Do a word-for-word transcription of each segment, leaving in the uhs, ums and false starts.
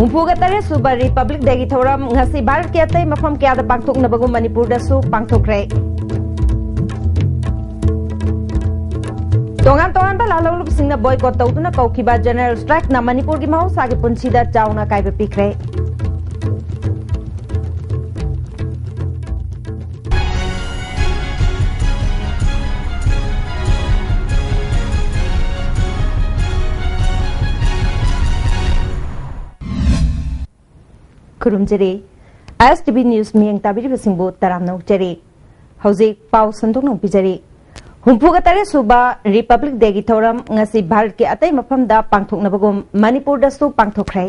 ꯍꯨꯝꯐꯨꯒ ꯇꯔꯦꯠ ꯁꯨꯕ Republic Day ꯒꯤ ꯊꯧꯔꯝ ꯉꯁꯤ ꯚꯥꯔꯠꯀꯤ ꯑꯇꯩ ꯃꯐꯝ ꯀꯌꯥꯗ ꯄꯥꯡꯊꯣꯛꯅꯕꯒꯨꯝ ꯃꯅꯤꯄꯨꯔꯗꯁꯨ ꯄꯥꯡꯊꯣꯛꯈ꯭ꯔꯦ꯫ ꯇꯣꯉꯥꯟ ꯇꯣꯉꯥꯟꯕ ꯂꯥꯜꯍꯧꯂꯨꯕꯁꯤꯡꯅ boycott ꯇꯧꯗꯨꯅ ꯀꯧꯈꯤꯕ general strike ꯅ ꯃꯅꯤꯄꯨꯔꯒꯤ ꯃꯍꯧꯁꯥꯒꯤ ꯄꯨꯟꯁꯤꯗ ꯆꯥꯎꯅ ꯑꯀꯥꯏꯕ ꯄꯤꯈ꯭ꯔꯦ꯫ ꯈꯨꯔꯨꯝꯖꯔꯤ꯫ ISTV News ꯃꯤꯠꯌꯦꯡ ꯇꯥꯕꯤꯔꯤꯕꯁꯤꯡꯕꯨ ꯇꯔꯥꯝꯅ ꯑꯣꯛꯆꯔꯤ꯫ ꯍꯧꯖꯤꯛ ꯄꯥꯎ ꯁꯟꯗꯣꯛꯅ ꯄꯤꯖꯔꯤ꯫ ꯍꯨꯝꯐꯨꯒ ꯇꯔꯦꯠ ꯁꯨꯕ Republic Day ꯒꯤ ꯊꯧꯔꯝ ꯉꯁꯤ ꯚꯥꯔꯠꯀꯤ ꯑꯇꯩ ꯃꯐꯝꯗ ꯄꯥꯡꯊꯣꯛꯅꯕꯒꯨꯝ ꯃꯅꯤꯄꯨꯔꯗꯁꯨ ꯄꯥꯡꯊꯣꯛꯈ꯭ꯔꯦ꯫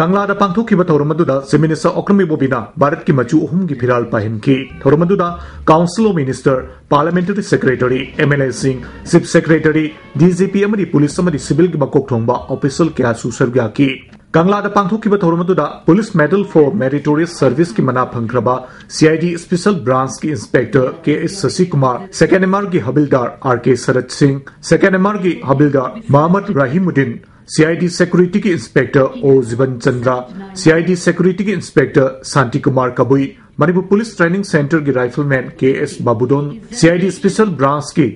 ꯀꯪꯂꯥꯗ ꯄꯥꯡꯊꯣꯛꯈꯤꯕ ꯊꯧꯔꯝ ꯑꯗꯨꯗ Chief Minister ꯑꯣꯀ꯭ꯔꯝ ꯏꯕꯣꯕꯤꯅ ꯚꯥꯔꯠꯀꯤ ꯃꯆꯨ ꯑꯍꯨꯝꯒꯤ ꯐꯤꯔꯥꯜ ꯄꯥꯏꯍꯟꯈꯤ꯫ ꯊꯧꯔꯝ ꯑꯗꯨꯗ Council of Minister, Parliamentary Secretary, MLA ꯁꯤꯡ, Chief Secretary, DGP ꯑꯃꯗꯤ police ꯑꯃꯗꯤ civil ꯒꯤ ꯃꯀꯣꯛ ꯊꯣꯡꯕ official ꯀꯌꯥꯁꯨ ꯁꯔꯨꯛ ꯌꯥꯈꯤ꯫ ꯀꯪꯂꯥꯗ ꯄꯥꯡꯊꯣꯛꯈꯤꯕ ꯊꯧꯔꯝ ꯑꯗꯨꯗ Police Medal for Meritorious Service ꯀꯤ ꯃꯅꯥ ꯐꯪꯈ꯭ꯔꯕ CID Special Branch ꯀꯤ Inspector K S ꯁꯁꯤꯀꯨꯃꯥꯔ, Second MR ꯒꯤ ꯍꯕꯤꯜꯗꯥꯔ R K ꯁꯔꯠ ꯁꯤꯡ, Second MR ꯒꯤ ꯍꯕꯤꯜꯗꯥꯔ ꯃꯍꯃꯗ ꯔꯥꯍꯤꯃꯨꯗꯤꯟ, CID Security ꯒꯤ Inspector O ꯖꯤꯕꯟ ꯆꯟꯗ꯭ꯔ, CID Security ꯒꯤ Inspector ꯁꯥꯟꯇꯤ ꯀꯨꯃꯥꯔ ꯀꯕꯨꯏ, ꯃꯅꯤꯄꯨꯔ Police Training Centre ꯒꯤ Rifleman K S ꯕꯥꯕꯨꯗꯣꯟ, CID Special Branch ꯀꯤ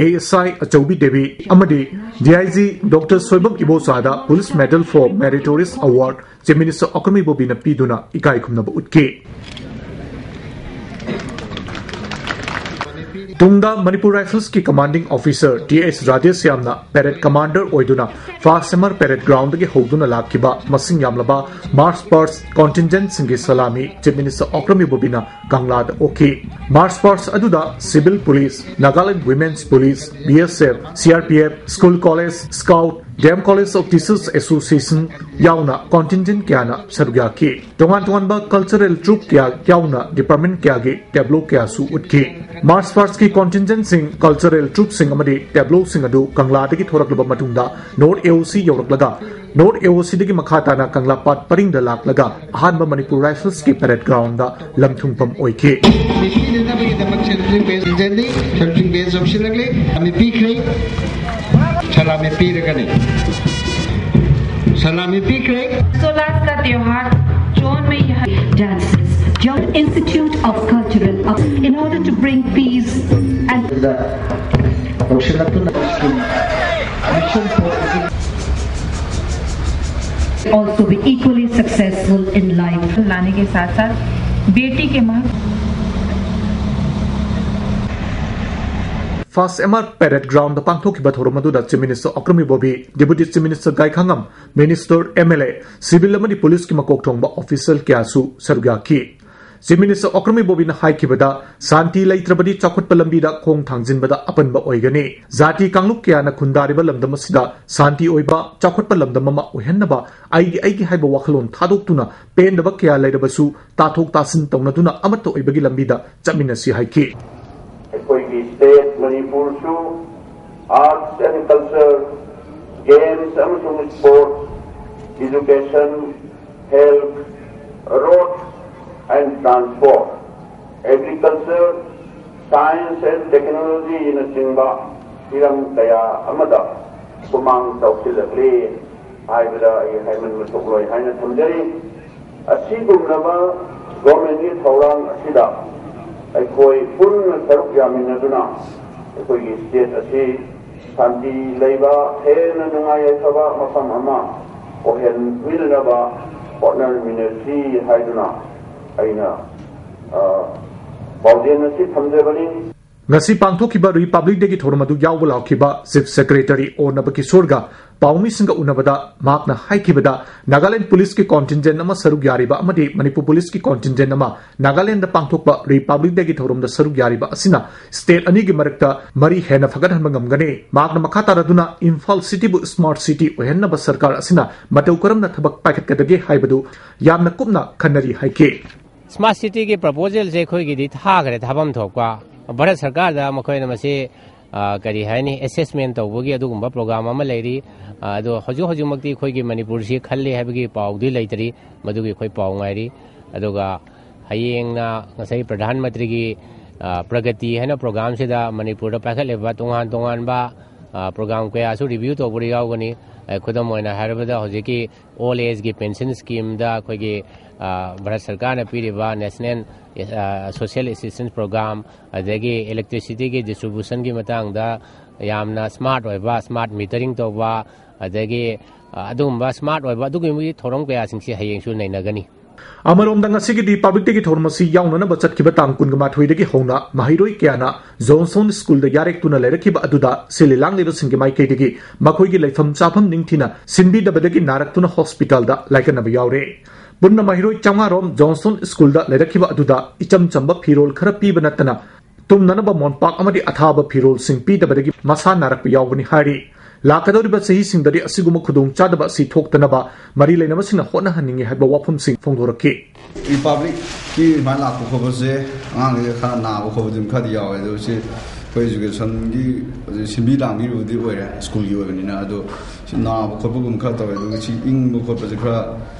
ASI ꯑꯆꯧꯕꯤ ꯗꯦꯕꯤ ꯑꯃꯗꯤ DIG Doctor Soibam ꯏꯕꯣꯆꯥꯗ Police Medal for Meritorious Award Chief Minister Okram ꯏꯕꯣꯕꯤꯅ ꯄꯤꯗꯨꯅ ꯏꯀꯥꯏ ꯈꯨꯝꯅꯕ ꯎꯠꯈꯤ꯫ ꯇꯨꯡꯗ Manipur Rifles ꯀꯤ Commanding Officer T S ꯔꯥꯙꯦꯁ꯭ꯌꯥꯝꯅ parade commander ꯑꯣꯏꯗꯨꯅ First Summer Parade Ground ꯗꯒꯤ ꯍꯧꯗꯨꯅ ꯂꯥꯛꯈꯤꯕ ꯃꯁꯤꯡ ꯌꯥꯝꯂꯕ March Past Contingent ꯁꯤꯡꯒꯤ ꯁꯂꯥꯃꯤ Chief Minister ꯑꯣꯀ꯭ꯔꯝ ꯏꯕꯣꯕꯤꯅ ꯀꯪꯂꯥꯗ ꯑꯣꯛꯈꯤ꯫ March Past ꯑꯗꯨꯗ Civil Police, Nagaland Women's Police, BSF, CRPF, School College, Scout, D M College of Teachers Association ꯌꯥꯎꯅ contingent ꯀꯌꯥꯅ ꯁꯔꯨꯛ ꯌꯥꯈꯤ꯫ ꯇꯣꯉꯥꯟ ꯇꯣꯉꯥꯟꯕ cultural troupe ꯀꯌꯥ ꯌꯥꯎꯅ department ꯀꯌꯥꯒꯤ tableau ꯀꯌꯥꯁꯨ ꯎꯠꯈꯤ꯫ March Past ꯀꯤ contingent ꯁꯤꯡ, cultural troupe ꯁꯤꯡ ꯑꯃꯗꯤ tableau ꯁꯤꯡ ꯑꯗꯨ ꯀꯪꯂꯥꯗꯒꯤ ꯊꯣꯔꯛꯂꯕ ꯃꯇꯨꯡꯗ North AOC ꯌꯧꯔꯛꯂꯒ North AOC ꯗꯒꯤ ꯃꯈꯥ ꯇꯥꯅ ꯀꯪꯂꯥ ꯄꯥꯠ ꯄꯔꯤꯡꯗ ꯂꯥꯛꯂꯒ ꯑꯍꯥꯟꯕ Manipur Rifles ꯀꯤ parade ground ꯗ ꯂꯝꯊꯨꯡꯐꯝ ꯑꯣꯏꯈꯤ꯫ ꯃꯤꯄꯤꯅꯅꯕꯒꯤꯗꯃꯛ sheltering base ꯂꯤꯡꯖꯦꯜꯅꯤ, sheltering base ꯌꯧꯁꯤꯜꯂꯛꯂꯦ, ꯃꯤꯄꯤꯈ꯭ꯔꯦ, ꯁꯂꯥꯃꯤ ꯄꯤꯔꯒꯅꯤ꯫ ꯁꯂꯥꯃꯤ ꯄꯤꯈ꯭ꯔꯦ꯫ सोलास का त्योहार चोन में यह Dances, Institute of Cultural Arts, in order to bring peace and ꯑꯗꯨꯗ ꯂꯧꯁꯤꯜꯂꯛꯇꯨꯅ scheme action for also be equally successful in life. लाने के साथ साथ बेटी के महत्व ꯐꯥꯁ ꯑꯦꯝ ꯑꯥꯔ ꯄꯦꯔꯦꯗ ꯒ꯭ꯔꯥꯎꯟꯗ ꯄꯥꯡꯊꯣꯛꯈꯤꯕ ꯊꯧꯔꯝ ꯑꯗꯨꯗ Chief Minister Okram Ibobi, Deputy Chief Minister Gaikhangam, Minister, M L A, civil ꯑꯃꯗꯤ ꯄꯨꯂꯤꯁꯀꯤ ꯃꯀꯣꯛ ꯊꯣꯡꯕ ꯑꯣꯐꯤꯁꯤꯌꯦꯜ ꯀꯌꯥꯁꯨ ꯁꯔꯨꯛ ꯌꯥꯈꯤ꯫ Chief Minister Okram Ibobiꯅ ꯍꯥꯏꯈꯤꯕꯗ, ꯁꯥꯟꯇꯤ ꯂꯩꯇ꯭ꯔꯕꯗꯤ ꯆꯥꯎꯈꯠꯄ ꯂꯝꯕꯤꯗ ꯈꯣꯡ ꯊꯥꯡꯖꯤꯟꯕꯗ ꯑꯄꯟꯕ ꯑꯣꯏꯒꯅꯤ꯫ ꯖꯥꯇꯤ ꯀꯥꯡꯂꯨꯞ ꯀꯌꯥꯅ ꯈꯨꯟꯗꯥꯔꯤꯕ ꯂꯝꯗꯝ ꯑꯁꯤꯗ ꯁꯥꯟꯇꯤ ꯑꯣꯏꯕ, ꯆꯥꯎꯈꯠꯄ ꯂꯝꯗꯝ ꯑꯃ ꯑꯣꯏꯍꯟꯅꯕ ꯑꯩꯒꯤ ꯑꯩꯒꯤ ꯍꯥꯏꯕ ꯋꯥꯈꯜꯂꯣꯟ ꯊꯥꯗꯣꯛꯇꯨꯅ ꯄꯦꯟꯗꯕ ꯀꯌꯥ ꯂꯩꯔꯕꯁꯨ ꯇꯥꯊꯣꯛ ꯇꯥꯁꯤꯟ ꯇꯧꯅꯗꯨꯅ ꯑꯃꯠꯇ ꯑꯣꯏꯕꯒꯤ ꯂꯝꯕꯤꯗ ꯆꯠꯃꯤꯟꯅꯁꯤ ꯍꯥꯏꯈꯤ꯫ ꯑꯩꯈꯣꯏꯒꯤ ꯁ꯭ꯇꯦꯠ ꯃꯅꯤꯄꯨꯔꯁꯨ ꯑꯥꯔꯠꯁ ꯑꯦꯟ ꯀꯜꯆꯔ, ꯒꯦꯝꯁ ꯑꯃꯁꯨꯡ sports, education, health, road and transport, agriculture, science and ꯇꯦꯛꯅꯣꯂꯣꯖꯤꯅꯆꯤꯡꯕ ꯍꯤꯔꯝ ꯀꯌꯥ ꯑꯃꯗ ꯈꯨꯃꯥꯡ ꯆꯥꯎꯁꯤꯜꯂꯛꯂꯤ ꯍꯥꯏꯕꯗ ꯑꯩ ꯍꯥꯏꯃꯟꯕ ꯊꯣꯛꯂꯣꯏ ꯍꯥꯏꯅ ꯊꯝꯖꯔꯤ꯫ ꯑꯁꯤꯒꯨꯝꯂꯕ ꯒꯣꯔꯃꯦꯟꯒꯤ ꯊꯧꯔꯥꯡ ꯑꯁꯤꯗ ꯑꯩꯈꯣꯏ ꯄꯨꯟꯅ ꯁꯔꯨꯛ ꯌꯥꯃꯤꯟꯅꯗꯨꯅ ꯑꯩꯈꯣꯏꯒꯤ ꯁ꯭ꯇꯦꯠ ꯑꯁꯤ ꯁꯥꯟꯇꯤ ꯂꯩꯕ, ꯍꯦꯟꯅ ꯅꯨꯡꯉꯥꯏ ꯌꯥꯏꯐꯕ ꯃꯐꯝ ꯑꯃ ꯑꯣꯏꯍꯟꯃꯤꯟꯅꯅꯕ ꯍꯣꯠꯅꯃꯤꯟꯅꯁꯤ ꯍꯥꯏꯗꯨꯅ ꯑꯩꯅ, ꯑ, ꯄꯥꯎꯖꯦꯜ ꯑꯁꯤ ꯊꯝꯖꯕꯅꯤ꯫ ꯉꯁꯤ ꯄꯥꯡꯊꯣꯛꯈꯤꯕ ꯔꯤꯄꯕ꯭ꯂꯤꯛ ꯗꯦꯒꯤ ꯊꯧꯔꯝ ꯑꯗꯨ ꯌꯥꯎꯕ ꯂꯥꯛꯈꯤꯕ ꯆꯤꯐ ꯁꯦꯀ꯭ꯔꯦꯇꯔꯤ ꯑꯣ ꯅꯕꯀꯤꯁꯣꯔꯒ ꯄꯥꯎꯃꯤꯁꯤꯡꯒ ꯎꯅꯕꯗ ꯃꯍꯥꯛꯅ ꯍꯥꯏꯈꯤꯕꯗ, ꯅꯥꯒꯥꯂꯦꯟ ꯄꯨꯂꯤꯁꯀꯤ ꯀꯣꯟꯇꯤꯟꯖꯦꯟ ꯑꯃ ꯁꯔꯨꯛ ꯌꯥꯔꯤꯕ ꯑꯃꯗꯤ ꯃꯅꯤꯄꯨꯔ ꯄꯨꯂꯤꯁꯀꯤ ꯀꯣꯟꯇꯤꯟꯖꯦꯟ ꯑꯃ ꯅꯥꯒꯥꯂꯦꯟꯗ ꯄꯥꯡꯊꯣꯛꯄ ꯔꯤꯄꯕ꯭ꯂꯤꯛ ꯗꯦꯒꯤ ꯊꯧꯔꯝꯗ ꯁꯔꯨꯛ ꯌꯥꯔꯤꯕ ꯑꯁꯤꯅ ꯁ꯭ꯇꯦꯠ ꯑꯅꯤꯒꯤ ꯃꯔꯛꯇ ꯃꯔꯤ ꯍꯦꯟꯅ ꯐꯒꯠꯍꯟꯕ ꯉꯝꯒꯅꯤ꯫ ꯃꯍꯥꯛꯅ ꯃꯈꯥ ꯇꯥꯔꯗꯨꯅ ꯏꯝꯐꯥꯜ ꯁꯤꯇꯤꯕꯨ ꯁ꯭ꯃꯥꯔꯠ ꯁꯤꯇꯤ ꯑꯣꯏꯍꯟꯅꯕ ꯁꯔꯀꯥꯔ ꯑꯁꯤꯅ ꯃꯇꯧ ꯀꯔꯝꯅ ꯊꯕꯛ ꯄꯥꯏꯈꯠꯀꯗꯒꯦ ꯍꯥꯏꯕꯗꯨ ꯌꯥꯝꯅ ꯀꯨꯞꯅ ꯈꯟꯅꯔꯤ ꯍꯥꯏꯈꯤ꯫ ꯁ꯭ꯃꯥꯔꯠ ꯁꯤꯇꯤꯒꯤ ꯄ꯭ꯔꯄꯣꯖꯦꯜꯁꯦ ꯑꯩꯈꯣꯏꯒꯤꯗꯤ ꯊꯥꯈ꯭ꯔꯦ, ꯊꯥꯐꯝ ꯊꯣꯛꯄ꯫ ꯚꯥꯔꯠ ꯁꯔꯀꯥꯔꯗ ꯃꯈꯣꯏꯅ ꯃꯁꯤ, ꯑ, ꯀꯔꯤ ꯍꯥꯏꯅꯤ, ꯑꯦꯁꯦꯁꯃꯦꯟ ꯇꯧꯕꯒꯤ ꯑꯗꯨꯒꯨꯝꯕ ꯄ꯭ꯔꯣꯒ꯭ꯔꯥꯝ ꯑꯃ ꯂꯩꯔꯤ꯫ ꯑ, ꯑꯗꯣ ꯍꯧꯖꯤꯛ ꯍꯧꯖꯤꯛꯃꯛꯇꯤ ꯑꯩꯈꯣꯏꯒꯤ ꯃꯅꯤꯄꯨꯔꯁꯤ ꯈꯜꯂꯤ ꯍꯥꯏꯕꯒꯤ ꯄꯥꯎꯗꯤ ꯂꯩꯇ꯭ꯔꯤ, ꯃꯗꯨꯒꯤ ꯑꯩꯈꯣꯏ ꯄꯥꯎ ꯉꯥꯏꯔꯤ꯫ ꯑꯗꯨꯒ ꯍꯌꯦꯡꯅ ꯉꯁꯥꯏ ꯄ꯭ꯔꯙꯥꯟ ꯃꯟꯇ꯭ꯔꯤꯒꯤ, ꯑ, ꯄ꯭ꯔꯒꯇꯤ ꯍꯥꯏꯅ ꯄ꯭ꯔꯣꯒ꯭ꯔꯥꯝꯁꯤꯗ ꯃꯅꯤꯄꯨꯔꯗ ꯄꯥꯏꯈꯠꯂꯤꯕ ꯇꯣꯉꯥꯟ ꯇꯣꯉꯥꯟꯕ, ꯑ, ꯄ꯭ꯔꯣꯒ꯭ꯔꯥꯝ ꯀꯌꯥꯁꯨ ꯔꯤꯚ꯭ꯌꯨ ꯇꯧꯕꯗ ꯌꯥꯎꯒꯅꯤ꯫ ꯑꯦ, ꯈꯨꯗꯝ ꯑꯣꯏꯅ ꯍꯥꯏꯔꯕꯗ, ꯍꯧꯖꯤꯛꯀꯤ ꯑꯣꯜ ꯑꯦꯖꯒꯤ ꯄꯦꯟꯁꯟ ꯁ꯭ꯀꯤꯝꯗ ꯑꯩꯈꯣꯏꯒꯤ, ꯑ, ꯚꯥꯔꯠ ꯁꯔꯀꯥꯔꯅ ꯄꯤꯔꯤꯕ ꯅꯦꯁꯅꯦꯜ, ꯑ, ꯁꯣꯁꯤꯌꯦꯜ ꯑꯦꯁꯤꯁꯇꯦꯟꯁ ꯄ꯭ꯔꯣꯒ꯭ꯔꯥꯝ, ꯑꯗꯒꯤ ꯏꯂꯦꯛꯇ꯭ꯔꯤꯁꯤꯇꯤꯒꯤ ꯗꯤꯁꯇ꯭ꯔꯤꯕ꯭ꯌꯨꯁꯟꯒꯤ ꯃꯇꯥꯡꯗ ꯌꯥꯝꯅ ꯁ꯭ꯃꯥꯔꯠ ꯑꯣꯏꯕ, ꯁ꯭ꯃꯥꯔꯠ ꯃꯤꯇꯔꯤꯡ ꯇꯧꯕ, ꯑꯗꯒꯤ, ꯑ, ꯑꯗꯨꯒꯨꯝꯕ ꯁ꯭ꯃꯥꯔꯠ ꯑꯣꯏꯕ ꯑꯗꯨꯒꯨꯝꯕꯒꯤ ꯊꯧꯔꯝ ꯀꯌꯥꯁꯤꯡꯁꯤ ꯍꯌꯦꯡꯁꯨ ꯅꯩꯅꯒꯅꯤ꯫ ꯑꯃꯔꯣꯝꯗ, ꯉꯁꯤꯒꯤ ꯔꯤꯄꯕ꯭ꯂꯤꯛ ꯗꯦꯒꯤ ꯊꯧꯔꯝ ꯑꯁꯤ ꯌꯥꯎꯅꯅꯕ ꯆꯠꯈꯤꯕ ꯇꯥꯡ ꯀꯨꯟꯒ ꯃꯥꯊꯣꯏꯗꯒꯤ ꯍꯧꯅ ꯃꯍꯩꯔꯣꯏ ꯀꯌꯥꯅ ꯖꯣꯟꯁꯇꯣꯟ ꯁ꯭ꯀꯨꯜꯗ ꯌꯥꯔꯦꯛꯇꯨꯅ ꯂꯩꯔꯛꯈꯤꯕ ꯑꯗꯨꯗ ꯁꯤꯜꯂꯤ ꯂꯥꯡꯂꯤꯕꯁꯤꯡꯒꯤ ꯃꯥꯏꯀꯩꯗꯒꯤ ꯃꯈꯣꯏꯒꯤ ꯂꯩꯐꯝ ꯆꯥꯐꯝ ꯅꯤꯡꯊꯤꯅ ꯁꯤꯟꯕꯤꯗꯕꯗꯒꯤ ꯅꯥꯔꯛꯇꯨꯅ ꯍꯣꯁꯄꯤꯇꯥꯜꯗ ꯂꯥꯏꯀꯠꯅꯕ ꯌꯥꯎꯔꯦ꯫ ꯄꯨꯟꯅ ꯃꯍꯩꯔꯣꯏ ꯆꯥꯝꯃꯉꯥ ꯔꯣꯝ ꯖꯣꯟꯁꯇꯣꯟ ꯁ꯭ꯀꯨꯜꯗ ꯂꯩꯔꯛꯈꯤꯕ ꯑꯗꯨꯗ ꯏꯆꯝ ꯆꯝꯕ ꯐꯤꯔꯣꯜ ꯈꯔ ꯄꯤꯕ ꯅꯠꯇꯅ ꯇꯨꯝꯅꯅꯕ ꯃꯣꯟꯄꯥꯛ ꯑꯃꯗꯤ ꯑꯊꯥꯕ ꯐꯤꯔꯣꯜꯁꯤꯡ ꯄꯤꯗꯕꯗꯒꯤ ꯃꯁꯥ ꯅꯥꯔꯛꯄ ꯌꯥꯎꯕꯅꯤ ꯍꯥꯏꯔꯤ꯫ ꯂꯥꯛꯀꯗꯧꯔꯤꯕ ꯆꯍꯤꯁꯤꯡꯗꯗꯤ ꯑꯁꯤꯒꯨꯝꯕ ꯈꯨꯗꯣꯡꯆꯥꯗꯕ ꯑꯁꯤ ꯊꯣꯛꯇꯅꯕ ꯃꯔꯤ ꯂꯩꯅꯕꯁꯤꯡꯅ ꯍꯣꯠꯅꯍꯟꯅꯤꯡꯏ ꯍꯥꯏꯕ ꯋꯥꯐꯝꯁꯤꯡ ꯐꯣꯡꯗꯣꯔꯛꯈꯤ꯫ ꯔꯤꯄꯕ꯭ꯂꯤꯛꯀꯤ ꯁꯨꯃꯥꯏꯅ ꯂꯥꯛꯄ ꯈꯣꯠꯄꯁꯦ ꯑꯉꯥꯡꯈꯩ ꯈꯔ ꯅꯥꯕ ꯈꯣꯠꯄꯗꯤ ꯑꯗꯨꯝ ꯈꯔꯗꯤ ꯌꯥꯎꯋꯦ, ꯑꯗꯣ ꯁꯤ ꯑꯩꯈꯣꯏ ꯏꯖꯨꯀꯦꯁꯟꯒꯤ ꯍꯧꯖꯤꯛ ꯁꯤꯟꯕꯤ ꯂꯥꯡꯕꯤꯔꯨꯕꯗꯤ ꯑꯣꯏꯔꯦ, ꯁ꯭ꯀꯨꯜꯒꯤ ꯑꯣꯏꯕꯅꯤꯅ꯫ ꯑꯗꯣ ꯁꯤ ꯅꯥꯕ ꯈꯣꯠꯄꯒꯨꯝꯕ ꯈꯔ ꯇꯧꯋꯦ, ꯑꯗꯨꯒ ꯁꯤ ꯏꯪꯕ ꯈꯣꯠꯄꯁꯦ ꯈꯔ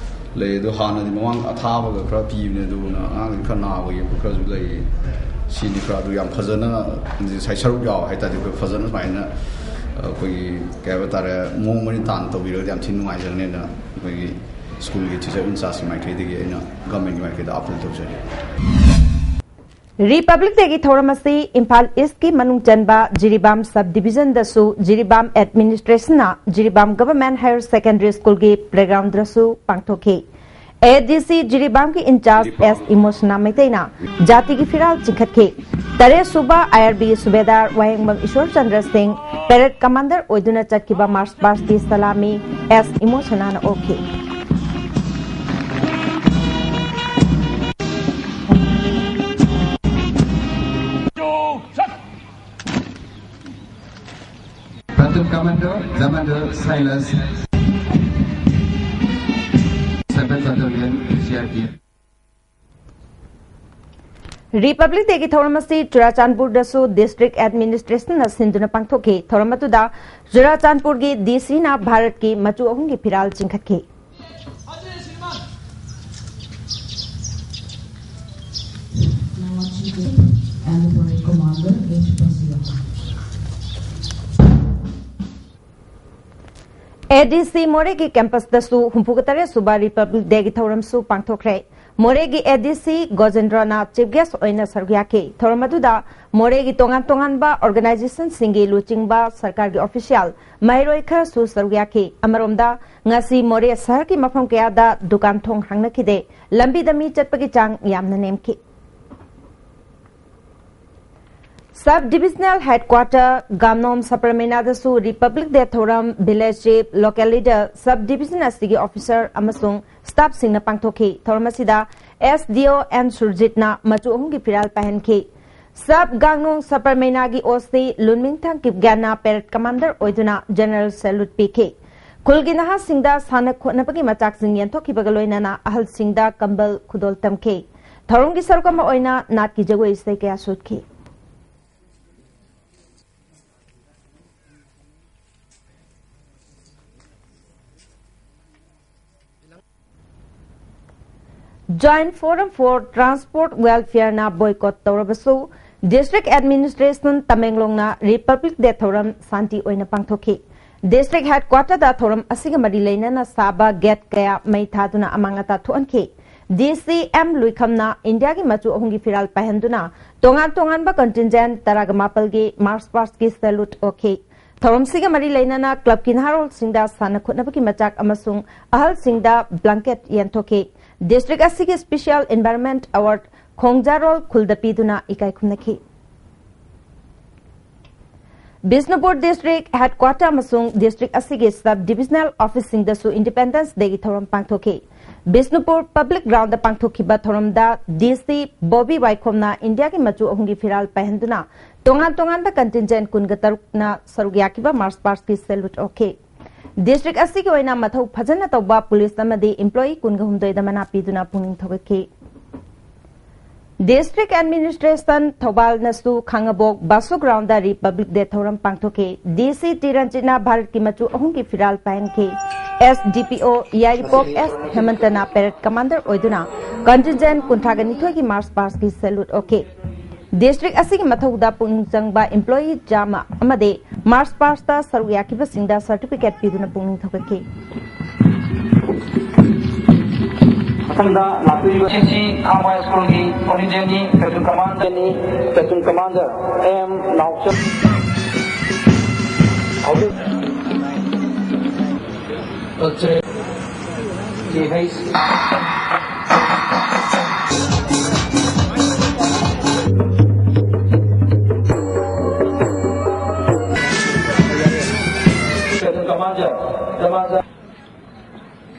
ꯂꯩ꯫ ꯑꯗꯣ ꯍꯥꯟꯅꯗꯤ ꯃꯃꯥꯡ ꯑꯊꯥꯕꯒ ꯈꯔ ꯄꯤꯕꯅꯦ, ꯑꯗꯨꯅ ꯑꯉꯥꯡꯁꯤ ꯈꯔ ꯅꯥꯕ ꯌꯦꯛꯄ ꯈꯔꯁꯨ ꯂꯩꯌꯦ꯫ ꯁꯤꯅꯤ ꯈꯔ ꯑꯗꯨ ꯌꯥꯝ ꯐꯖꯅ ꯉꯁꯥꯏ ꯁꯔꯨꯛ ꯌꯥꯎ ꯍꯥꯏꯇꯥꯔꯗꯤ ꯑꯩꯈꯣꯏ ꯐꯖꯅ ꯁꯨꯃꯥꯏꯅ ꯑꯩꯈꯣꯏꯒꯤ ꯀꯩ ꯍꯥꯏꯕ ꯇꯥꯔꯦ, ꯃꯑꯣꯡ ꯃꯔꯤꯟ ꯇꯥꯅ ꯇꯧꯕꯤꯔꯒꯗꯤ ꯌꯥꯝ ꯊꯤꯅ ꯅꯨꯡꯉꯥꯏꯖꯒꯅꯤꯅ ꯑꯩꯈꯣꯏꯒꯤ ꯁ꯭ꯀꯨꯜꯒꯤ ꯇꯤꯆꯔ ꯏꯟꯆꯥꯔꯖꯀꯤ ꯃꯥꯏꯀꯩꯗꯒꯤ ꯑꯩꯅ ꯒꯚꯔꯟꯃꯦꯟꯠꯀꯤ ꯃꯥꯏꯀꯩꯗ ꯑꯥꯄꯤꯜ ꯇꯧꯖꯔꯤ꯫ ꯔꯤꯄꯕ꯭ꯂꯤꯛ ꯗꯦꯒꯤ ꯊꯧꯔꯝ ꯑꯁꯤ ꯏꯝꯐꯥꯜ ꯏꯁ꯭ꯠꯀꯤ ꯃꯅꯨꯡ ꯆꯟꯕ ꯖꯤꯔꯤꯕꯥꯝ ꯁꯕ ꯗꯤꯕꯤꯖꯟꯗꯁꯨ ꯖꯤꯔꯤꯕꯥꯝ ꯑꯦꯗꯃꯤꯅꯤꯁꯇ꯭ꯔꯦꯁꯟꯅ ꯖꯤꯔꯤꯕꯥꯝ ꯒꯚꯔꯟꯃꯦꯟꯠ ꯍꯥꯌꯔ ꯁꯦꯀꯦꯟꯗꯔꯤ ꯁ꯭ꯀꯨꯜꯒꯤ ꯄ꯭ꯂꯦꯒ꯭ꯔꯥꯎꯟꯗꯁꯨ ꯄꯥꯡꯊꯣꯛꯈꯤ꯫ ꯑꯦ ꯗꯤ ꯁꯤ ꯖꯤꯔꯤꯕꯥꯝꯒꯤ ꯏꯟꯆꯥꯔꯖ ꯑꯦꯁ ꯏꯃꯣꯁꯅꯥ ꯃꯩꯇꯩꯅ ꯖꯥꯇꯤꯒꯤ ꯐꯤꯔꯥꯜ ꯆꯤꯡꯈꯠꯈꯤ꯫ ꯇꯔꯦꯠ ꯁꯨꯕ ꯑꯥꯏ ꯑꯥꯔ ꯕꯤ ꯁꯨꯕꯦꯗꯥꯔ ꯋꯥꯍꯦꯡꯕꯝ ꯏꯁꯣꯔꯆꯟꯗ꯭ꯔ ꯁꯤꯡ ꯄꯦꯔꯦꯗ ꯀꯃꯥꯟꯗꯔ ꯑꯣꯏꯗꯨꯅ ꯆꯠꯈꯤꯕ ꯃꯥꯔꯆ ꯄꯥꯁ꯭ꯠꯀꯤ ꯁꯂꯥꯃꯤ ꯑꯦꯁ ꯏꯃꯣꯁꯅꯥꯅ ꯑꯣꯛꯈꯤ꯫ Platoon Commander, Commander Silas, Seventh Battalion, C R P F. Republic ꯗꯦꯒꯤ ꯊꯧꯔꯝ ꯑꯁꯤ ꯆꯨꯔꯥꯆꯥꯟꯄꯨꯔꯗꯁꯨ ꯗꯤꯁꯇ꯭ꯔꯤꯛ ꯑꯦꯗꯃꯤꯅꯤꯁꯇ꯭ꯔꯦꯁꯟꯅ ꯁꯤꯟꯗꯨꯅ ꯄꯥꯡꯊꯣꯛꯈꯤ꯫ ꯊꯧꯔꯝ ꯑꯗꯨꯗ ꯆꯨꯔꯥꯆꯥꯟꯄꯨꯔꯒꯤ ꯗꯤ ꯁꯤꯅ ꯚꯥꯔꯠꯀꯤ ꯃꯆꯨ ꯑꯍꯨꯝꯒꯤ ꯐꯤꯔꯥꯜ ꯆꯤꯡꯈꯠꯈꯤ꯫ Now, Chief and the Parade Commander, H P C L. ꯑꯦ ꯗꯤ ꯁꯤ ꯃꯣꯔꯦꯒꯤ campusꯇꯁꯨ ꯍꯨꯝꯐꯨꯒ ꯇꯔꯦꯠ ꯁꯨꯕ Republic Dayꯒꯤ ꯊꯧꯔꯝꯁꯨ ꯄꯥꯡꯊꯣꯛꯈ꯭ꯔꯦ꯫ ꯃꯣꯔꯦꯒꯤ ꯑꯦ ꯗꯤ ꯁꯤ ꯒꯣꯖꯦꯟꯗ꯭ꯔꯅ chief guest ꯑꯣꯏꯅ ꯁꯔꯨꯛ ꯌꯥꯈꯤ꯫ ꯊꯧꯔꯝ ꯑꯗꯨꯗ ꯃꯣꯔꯦꯒꯤ ꯇꯣꯉꯥꯟ ꯇꯣꯉꯥꯟꯕ organizationꯁꯤꯡꯒꯤ ꯂꯨꯆꯤꯡꯕ, ꯁꯔꯀꯥꯔꯒꯤ official, ꯃꯍꯩꯔꯣꯏ ꯈꯔꯁꯨ ꯁꯔꯨꯛ ꯌꯥꯈꯤ꯫ ꯑꯃꯔꯣꯝꯗ, ꯉꯁꯤ ꯃꯣꯔꯦ ꯁꯍꯔꯒꯤ ꯃꯐꯝ ꯀꯌꯥꯗ ꯗꯨꯀꯥꯟ ꯊꯣꯡ ꯍꯥꯡꯅꯈꯤꯗꯦ꯫ ꯂꯝꯕꯤꯗ ꯃꯤ ꯆꯠꯄꯒꯤ ꯆꯥꯡ ꯌꯥꯝꯅ ꯅꯦꯝꯈꯤ꯫ Sub Divisional Headquarter ꯒꯥꯝꯅꯣꯝ ꯁꯄꯔꯃꯩꯅꯥꯗꯁꯨ Republic Day ꯊꯧꯔꯝ village chief, local leader, sub division ꯑꯁꯤꯒꯤ officer ꯑꯃꯁꯨꯡ staffꯁꯤꯡꯅ ꯄꯥꯡꯊꯣꯛꯈꯤ꯫ ꯊꯧꯔꯝ ꯑꯁꯤꯗ S D O N ꯁꯨꯔꯖꯤꯠꯅ ꯃꯆꯨ ꯑꯍꯨꯝꯒꯤ ꯐꯤꯔꯥꯜ ꯄꯥꯏꯍꯟꯈꯤ꯫ Sub ꯒꯥꯡꯅꯣꯡ ꯁꯄꯔꯃꯩꯅꯥꯒꯤ O C ꯂꯨꯟꯃꯤꯡꯊꯥꯡ ꯀꯤꯞꯒ꯭ꯌꯥꯟꯅ parade commander ꯑꯣꯏꯗꯨꯅ general salute ꯄꯤꯈꯤ꯫ ꯈꯨꯜꯒꯤ ꯅꯍꯥꯁꯤꯡꯗ ꯁꯥꯟꯅ ꯈꯣꯠꯅꯕꯒꯤ ꯃꯆꯥꯛꯁꯤꯡ ꯌꯦꯟꯊꯣꯛꯈꯤꯕꯒ ꯂꯣꯏꯅꯅ ꯑꯍꯜꯁꯤꯡꯗ ꯀꯝꯕꯜ ꯈꯨꯗꯣꯜ ꯇꯝꯈꯤ꯫ ꯊꯧꯔꯝꯒꯤ ꯁꯔꯨꯛ ꯑꯃ ꯑꯣꯏꯅ ꯅꯥꯠꯀꯤ ꯖꯒꯣꯏ ꯏꯁꯩ ꯀꯌꯥ ꯁꯨꯠꯈꯤ꯫ Joint Forum for Transport Welfareꯅ boycott ꯇꯧꯔꯕꯁꯨ, district administration ꯇꯃꯦꯡꯂꯣꯡꯅ Republic Day ꯊꯧꯔꯝ ꯁꯥꯟꯇꯤ ꯑꯣꯏꯅ ꯄꯥꯡꯊꯣꯛꯈꯤ꯫ District headquarterꯗ ꯊꯧꯔꯝ ꯑꯁꯤꯒ ꯃꯔꯤ ꯂꯩꯅꯅ ꯁꯥꯕ gate ꯀꯌꯥ ꯃꯩ ꯊꯥꯗꯨꯅ ꯑꯃꯥꯡ ꯑꯇꯥ ꯊꯣꯛꯍꯟꯈꯤ꯫ D C M ꯂꯨꯏꯈꯝꯅ ꯏꯟꯗꯤꯌꯥꯒꯤ ꯃꯆꯨ ꯑꯍꯨꯝꯒꯤ ꯐꯤꯔꯥꯜ ꯄꯥꯏꯍꯟꯗꯨꯅ ꯇꯣꯉꯥꯟ ꯇꯣꯉꯥꯟꯕ contingent ꯇꯔꯥꯒ ꯃꯥꯄꯜꯒꯤ march pastꯀꯤ salute ꯑꯣꯛꯈꯤ꯫ ꯊꯧꯔꯝꯁꯤꯒ ꯃꯔꯤ ꯂꯩꯅꯅ clubꯀꯤ ꯅꯍꯥꯔꯣꯜꯁꯤꯡꯗ ꯁꯥꯟꯅ ꯈꯣꯠꯅꯕꯒꯤ ꯃꯆꯥꯛ ꯑꯃꯁꯨꯡ ꯑꯍꯜꯁꯤꯡꯗ blanket ꯌꯦꯟꯊꯣꯛꯈꯤ꯫ District ꯑꯁꯤꯒꯤ Special Environment Award ꯈꯣꯡꯖꯥꯔꯣꯜ ꯈꯨꯜꯗ ꯄꯤꯗꯨꯅ ꯏꯀꯥꯏ ꯈꯨꯝꯅꯈꯤ꯫ ꯕꯤꯁꯅꯨꯄꯨꯔ district headquarter ꯑꯃꯁꯨꯡ district ꯑꯁꯤꯒꯤ sub divisional officeꯁꯤꯡꯗꯁꯨ Independence Dayꯒꯤ ꯊꯧꯔꯝ ꯄꯥꯡꯊꯣꯛꯈꯤ꯫ ꯕꯤꯁꯅꯨꯄꯨꯔ public groundꯗ ꯄꯥꯡꯊꯣꯛꯈꯤꯕ ꯊꯧꯔꯝꯗ D C ꯕꯣꯕꯤ ꯋꯥꯏꯈꯣꯝꯅ ꯏꯟꯗꯤꯌꯥꯒꯤ ꯃꯆꯨ ꯑꯍꯨꯝꯒꯤ ꯐꯤꯔꯥꯜ ꯄꯥꯏꯍꯟꯗꯨꯅ ꯇꯣꯉꯥꯟ ꯇꯣꯉꯥꯟꯕ contingent ꯀꯨꯟꯒ ꯇꯔꯨꯛꯅ ꯁꯔꯨꯛ ꯌꯥꯈꯤꯕ march pastꯀꯤ salute ꯑꯣꯛꯈꯤ꯫ District ꯑꯁꯤꯒꯤ ꯑꯣꯏꯅ ꯃꯊꯧ ꯐꯖꯅ ꯇꯧꯕ police ꯑꯃꯗꯤ employee ꯀꯨꯟꯒ ꯍꯨꯝꯗꯣꯏꯗ ꯃꯅꯥ ꯄꯤꯗꯨꯅ ꯄꯨꯛꯅꯤꯡ ꯊꯧꯒꯠꯈꯤ꯫ District administration ꯊꯧꯕꯥꯜꯅꯁꯨ ꯈꯥꯡꯉꯕꯣꯛ ꯕꯥꯁꯨ groundꯗ Republic Day ꯊꯧꯔꯝ ꯄꯥꯡꯊꯣꯛꯈꯤ꯫ D C ꯇꯤ ꯔꯟꯖꯤꯠꯅ ꯚꯥꯔꯠꯀꯤ ꯃꯆꯨ ꯑꯍꯨꯝꯒꯤ ꯐꯤꯔꯥꯜ ꯄꯥꯏꯍꯟꯈꯤ꯫ S D P O ꯌꯥꯏꯔꯤꯄꯣꯛ S ꯍꯦꯃꯟꯇꯅ parade commander ꯑꯣꯏꯗꯨꯅ contingent ꯀꯨꯟꯊ꯭ꯔꯥꯒ ꯅꯤꯊꯣꯏꯒꯤ march pastꯀꯤ salute ꯑꯣꯛꯈꯤ꯫ ꯗꯤꯁꯇ꯭ꯔꯤꯛ ꯑꯁꯤꯒꯤ ꯃꯊꯧꯗ ꯄꯨꯛꯅꯤꯡ ꯆꯪꯕ ꯏꯝꯄ꯭ꯂꯣꯌꯤ ꯆꯥꯝꯃ ꯑꯃꯗꯤ ꯃꯥꯔꯆ ꯄꯥꯁꯇ ꯁꯔꯨꯛ ꯌꯥꯈꯤꯕꯁꯤꯡꯗ ꯁꯔꯇꯤꯐꯤꯀꯦꯠ ꯄꯤꯗꯨꯅ ꯄꯨꯛꯅꯤꯡ ꯊꯧꯒꯠꯈꯤ꯫ ꯃꯊꯪꯗ ꯂꯥꯛꯄꯤꯔꯤꯕ ꯁꯤ ꯁꯤ ꯈꯥꯡꯕ ꯍꯥꯏ ꯁ꯭ꯀꯨꯜꯒꯤ ꯀꯣꯂꯤꯖꯤꯌꯝꯒꯤ ꯄ꯭ꯂꯦꯇꯨꯟ ꯀꯃꯥꯟꯗꯔ, ꯄ꯭ꯂꯦꯇꯨꯟ ꯀꯃꯥꯟꯗꯔ ꯑꯦꯝ ꯅꯥꯎꯆꯟ꯫ ꯍꯧꯖꯤꯛ ꯀꯦ ꯍꯩꯆ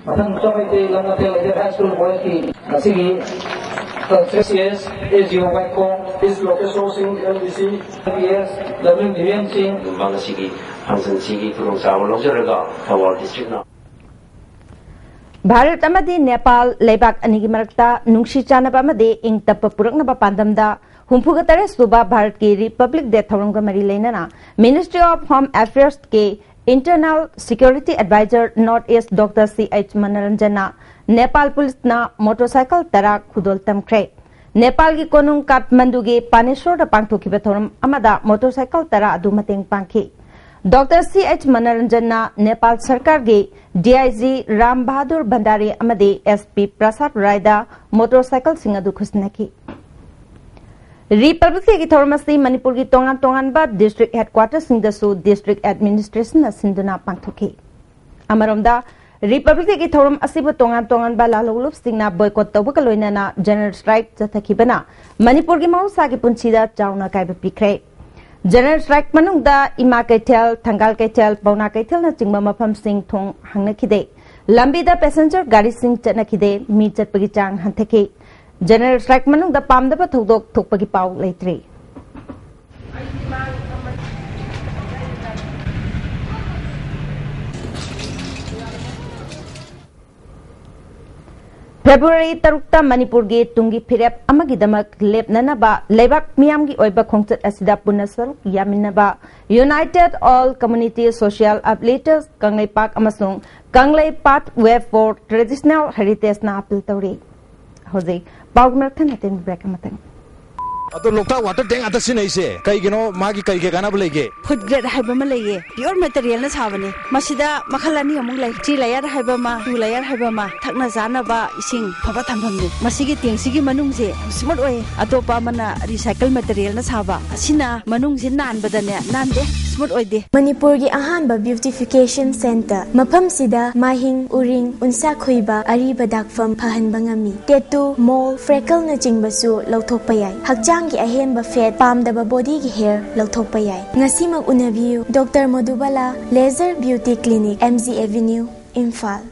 ꯃꯊꯪ ꯆꯃꯩꯇꯩ ꯂꯝꯉꯥꯇꯦꯜ ꯑꯦꯗꯦꯠ ꯍꯥꯏ ꯁ꯭ꯀꯨꯜ ꯀꯣꯂꯦꯖꯀꯤ ꯉꯁꯤꯒꯤ C S A G O ꯋꯥꯏꯈꯣꯡ, ꯏꯁ ꯂꯣꯀꯦꯁꯣꯔ ꯁꯤꯡ, ꯑꯦꯜ ꯗꯤ ꯁꯤ, ꯄꯤ ꯑꯦꯁ ꯗꯕ꯭ꯂꯤꯎ ꯙꯤꯔꯦꯟ ꯁꯤꯡ꯫ ꯃꯃꯥꯡ ꯑꯁꯤꯒꯤ ꯐꯪꯁꯟꯁꯤꯒꯤ ꯈꯨꯗꯣꯡꯆꯥꯕ ꯂꯧꯖꯔꯒ ꯊꯧꯕꯥꯜ ꯗꯤꯁꯇ꯭ꯔꯤꯛꯅ ꯚꯥꯔꯠ ꯑꯃꯗꯤ ꯅꯦꯄꯥꯜ ꯂꯩꯕꯥꯛ ꯑꯅꯤꯒꯤ ꯃꯔꯛꯇ ꯅꯨꯡꯁꯤ ꯆꯥꯟꯅꯕ ꯑꯃꯗꯤ ꯏꯪ ꯇꯞꯄ ꯄꯨꯔꯛꯅꯕ ꯄꯥꯟꯗꯝꯗ ꯍꯨꯝꯐꯨꯒ ꯇꯔꯦꯠ ꯁꯨꯕ ꯚꯥꯔꯠꯀꯤ ꯔꯤꯄꯕ꯭ꯂꯤꯛ ꯗꯦ ꯊꯧꯔꯝꯒ ꯃꯔꯤ ꯂꯩꯅꯅ ꯃꯤꯅꯤꯁꯇ꯭ꯔꯤ ꯑꯣꯐ ꯍꯣꯝ ꯑꯦꯐꯤꯌꯔꯁꯀꯤ internal security adviser north east doctor C H ꯃꯅꯔꯟꯖꯟꯅ ꯅꯦꯄꯥꯜ ꯄꯨꯂꯤꯁꯅ ꯃꯣꯇꯣꯔꯁꯥꯏꯀꯜ ꯇꯔꯥ ꯈꯨꯗꯣꯜ ꯇꯝꯈ꯭ꯔꯦ꯫ ꯅꯦꯄꯥꯜꯒꯤ ꯀꯣꯅꯨꯡ ꯀꯥꯊꯃꯟꯗꯨꯒꯤ ꯄꯥꯅꯦꯁꯣꯔꯗ ꯄꯥꯡꯊꯣꯛꯈꯤꯕ ꯊꯧꯔꯝ ꯑꯃꯗ ꯃꯣꯇꯣꯔꯁꯥꯏꯀꯜ ꯇꯔꯥ ꯑꯗꯨ ꯃꯇꯦꯡ ꯄꯥꯡꯈꯤ꯫ ꯗꯣꯛꯇꯔ ꯁꯤ ꯑꯩꯆ ꯃꯅꯔꯟꯖꯟꯅ ꯅꯦꯄꯥꯜ ꯁꯔꯀꯥꯔꯒꯤ D I G Ram Bahadur Bhandari ꯑꯃꯗꯤ ꯑꯦꯁ ꯄꯤ ꯄ꯭ꯔꯁꯥꯗ ꯔꯥꯏꯗ ꯃꯣꯇꯣꯔꯁꯥꯏꯀꯜꯁꯤꯡ ꯑꯗꯨ ꯈꯨꯠꯁꯤꯟꯅꯈꯤ꯫ ꯔꯤꯄꯕ꯭ꯂꯤꯛ ꯗꯦꯒꯤ ꯊꯧꯔꯝ ꯑꯁꯤ ꯃꯅꯤꯄꯨꯔꯒꯤ ꯇꯣꯉꯥꯟ ꯇꯣꯉꯥꯟꯕ ꯗꯤꯁꯇ꯭ꯔꯤꯛ ꯍꯦꯗꯀ꯭ꯋꯥꯇꯔꯁꯤꯡꯗꯁꯨ ꯗꯤꯁꯇ꯭ꯔꯤꯛ ꯑꯦꯗꯃꯤꯅꯤꯁꯇ꯭ꯔꯦꯁꯟꯅ ꯁꯤꯟꯗꯨꯅ ꯄꯥꯡꯊꯣꯛꯈꯤ꯫ ꯑꯃꯔꯣꯝꯗ, ꯔꯤꯄꯕ꯭ꯂꯤꯛ ꯗꯦꯒꯤ ꯊꯧꯔꯝ ꯑꯁꯤꯕꯨ ꯇꯣꯉꯥꯟ ꯇꯣꯉꯥꯟꯕ ꯂꯥꯂꯣꯡꯂꯨꯞꯁꯤꯡꯅ ꯕꯣꯏꯀꯣꯠ ꯇꯧꯕꯒ ꯂꯣꯏꯅꯅ ꯖꯦꯅꯔꯦꯜ ꯁ꯭ꯇ꯭ꯔꯥꯏꯛ ꯆꯠꯊꯈꯤꯕꯅ ꯃꯅꯤꯄꯨꯔꯒꯤ ꯃꯍꯧꯁꯥꯒꯤ ꯄꯨꯟꯁꯤꯗ ꯆꯥꯎꯅ ꯑꯀꯥꯏꯕ ꯄꯤꯈ꯭ꯔꯦ꯫ ꯖꯦꯅꯔꯦꯜ ꯁ꯭ꯇ꯭ꯔꯥꯏꯛ ꯃꯅꯨꯡꯗ ꯏꯃꯥ ꯀꯩꯊꯦꯜ, ꯊꯪꯒꯥꯜ ꯀꯩꯊꯦꯜ, ꯄꯥꯎꯅꯥ ꯀꯩꯊꯦꯜꯅꯆꯤꯡꯕ ꯃꯐꯝꯁꯤꯡ ꯊꯣꯡ ꯍꯥꯡꯅꯈꯤꯗꯦ꯫ ꯂꯝꯕꯤꯗ ꯄꯦꯁꯦꯟꯖꯔ ꯒꯥꯔꯤꯁꯤꯡ ꯆꯠꯅꯈꯤꯗꯦ꯫ ꯃꯤ ꯆꯠꯄꯒꯤ ꯆꯥꯡ ꯍꯟꯊꯈꯤ꯫ ꯖꯦꯅꯔꯦꯜ ꯁ꯭ꯇ꯭ꯔꯥꯏꯛ ꯃꯅꯨꯡꯗ ꯄꯥꯝꯗꯕ ꯊꯧꯗꯣꯛ ꯊꯣꯛꯄꯒꯤ ꯄꯥꯎ ꯂꯩꯇ꯭ꯔꯤ꯫ ꯐꯦꯕ꯭ꯔꯨꯋꯥꯔꯤ ꯇꯔꯨꯛꯇ ꯃꯅꯤꯄꯨꯔꯒꯤ ꯇꯨꯡꯒꯤ ꯐꯤꯔꯦꯞ ꯑꯃꯒꯤꯗꯃꯛ ꯂꯦꯞꯅꯅꯕ ꯂꯩꯕꯥꯛ ꯃꯤꯌꯥꯝꯒꯤ ꯑꯣꯏꯕ ꯈꯣꯡꯆꯠ ꯑꯁꯤꯗ ꯄꯨꯟꯅ ꯁꯔꯨꯛ ꯌꯥꯃꯤꯟꯅꯕ United All Community Social Uplifters Kangleipak ꯑꯃꯁꯨꯡ ꯀꯪꯂꯩ Pathway for Traditional Heritageꯅ ꯑꯥꯄꯤꯜ ꯇꯧꯔꯤ꯫ ꯍꯧꯖꯤꯛ ꯄꯥꯎꯒꯤ ꯃꯔꯛ ꯊꯟꯅ ꯇꯦꯟꯕ ꯕ꯭ꯔꯦꯛ ꯑꯃꯇꯪ꯫ ꯑꯗꯣ ꯂꯣꯛꯇꯥꯛ ꯋꯥꯇꯔ ꯇꯦꯡ ꯉꯥꯛꯇ ꯁꯤꯖꯤꯟꯅꯩꯁꯦ ꯀꯩꯒꯤꯅꯣ? ꯃꯥꯒꯤ ꯀꯩ ꯀꯩ ꯀꯥꯟꯅꯕ ꯂꯩꯒꯦ? ꯐꯨꯗ ꯒ꯭ꯔꯦꯗ ꯍꯥꯏꯕ ꯑꯃ ꯂꯩꯌꯦ, ꯄꯤꯌꯣꯔ ꯃꯦꯇꯔꯤꯌꯦꯜꯅ ꯁꯥꯕꯅꯦ꯫ ꯃꯁꯤꯗ ꯃꯈꯜ ꯑꯅꯤ ꯑꯃꯨꯛ ꯂꯩ, ꯊ꯭ꯔꯤ ꯂꯦꯌꯔ ꯍꯥꯏꯕ ꯑꯃ, ꯇꯨ ꯂꯦꯌꯔ ꯍꯥꯏꯕ ꯑꯃ꯫ ꯊꯛꯅ ꯆꯥꯅꯕ ꯏꯁꯤꯡ ꯐꯕ ꯊꯝꯐꯝꯅꯤ꯫ ꯃꯁꯤꯒꯤ ꯇꯦꯡꯁꯤꯒꯤ ꯃꯅꯨꯡꯁꯦ ꯌꯥꯝ ꯁ꯭ꯃꯨꯠ ꯑꯣꯏꯌꯦ꯫ ꯑꯇꯣꯞꯄ ꯑꯃꯅ ꯔꯤꯁꯥꯏꯀꯜ ꯃꯦꯇꯔꯤꯌꯦꯜꯅ ꯁꯥꯕ, ꯑꯁꯤꯅ ꯃꯅꯨꯡꯁꯦ ꯅꯥꯟꯕꯗꯅꯦ ꯅꯥꯟꯗꯦ, ꯁ꯭ꯃꯨꯠ ꯑꯣꯏꯗꯦ꯫ ꯃꯅꯤꯄꯨꯔꯒꯤ ꯑꯍꯥꯟꯕ ꯕ꯭ꯌꯨꯇꯤꯐꯤꯀꯦꯁꯟ ꯁꯦꯟꯇꯔ꯫ ꯃꯐꯝꯁꯤꯗ ꯃꯥꯏꯍꯤꯡ, ꯎꯔꯤꯡ, ꯎꯟꯁꯥ ꯈꯨꯏꯕ, ꯑꯔꯤꯕ ꯗꯥꯛꯐꯝ ꯐꯍꯟꯕ ꯉꯝꯃꯤ꯫ ꯇꯦꯇꯨ, ꯃꯣꯜ, ꯐ꯭ꯔꯦꯀꯜꯅꯆꯤꯡꯕꯁꯨ ꯂꯧꯊꯣꯛꯄ ꯌꯥꯏ꯫ ꯍꯛꯆꯥꯡꯒꯤ ꯑꯍꯦꯟꯕ ꯐꯦꯠ, ꯄꯥꯝꯗꯕ ꯕꯣꯗꯤꯒꯤ ꯍꯦꯌꯔ ꯂꯧꯊꯣꯛꯄ ꯌꯥꯏ꯫ ꯉꯁꯤꯃꯛ ꯎꯅꯕꯤꯌꯨ, doctor Modubala, laser beauty clinic, M G avenue, Imphal.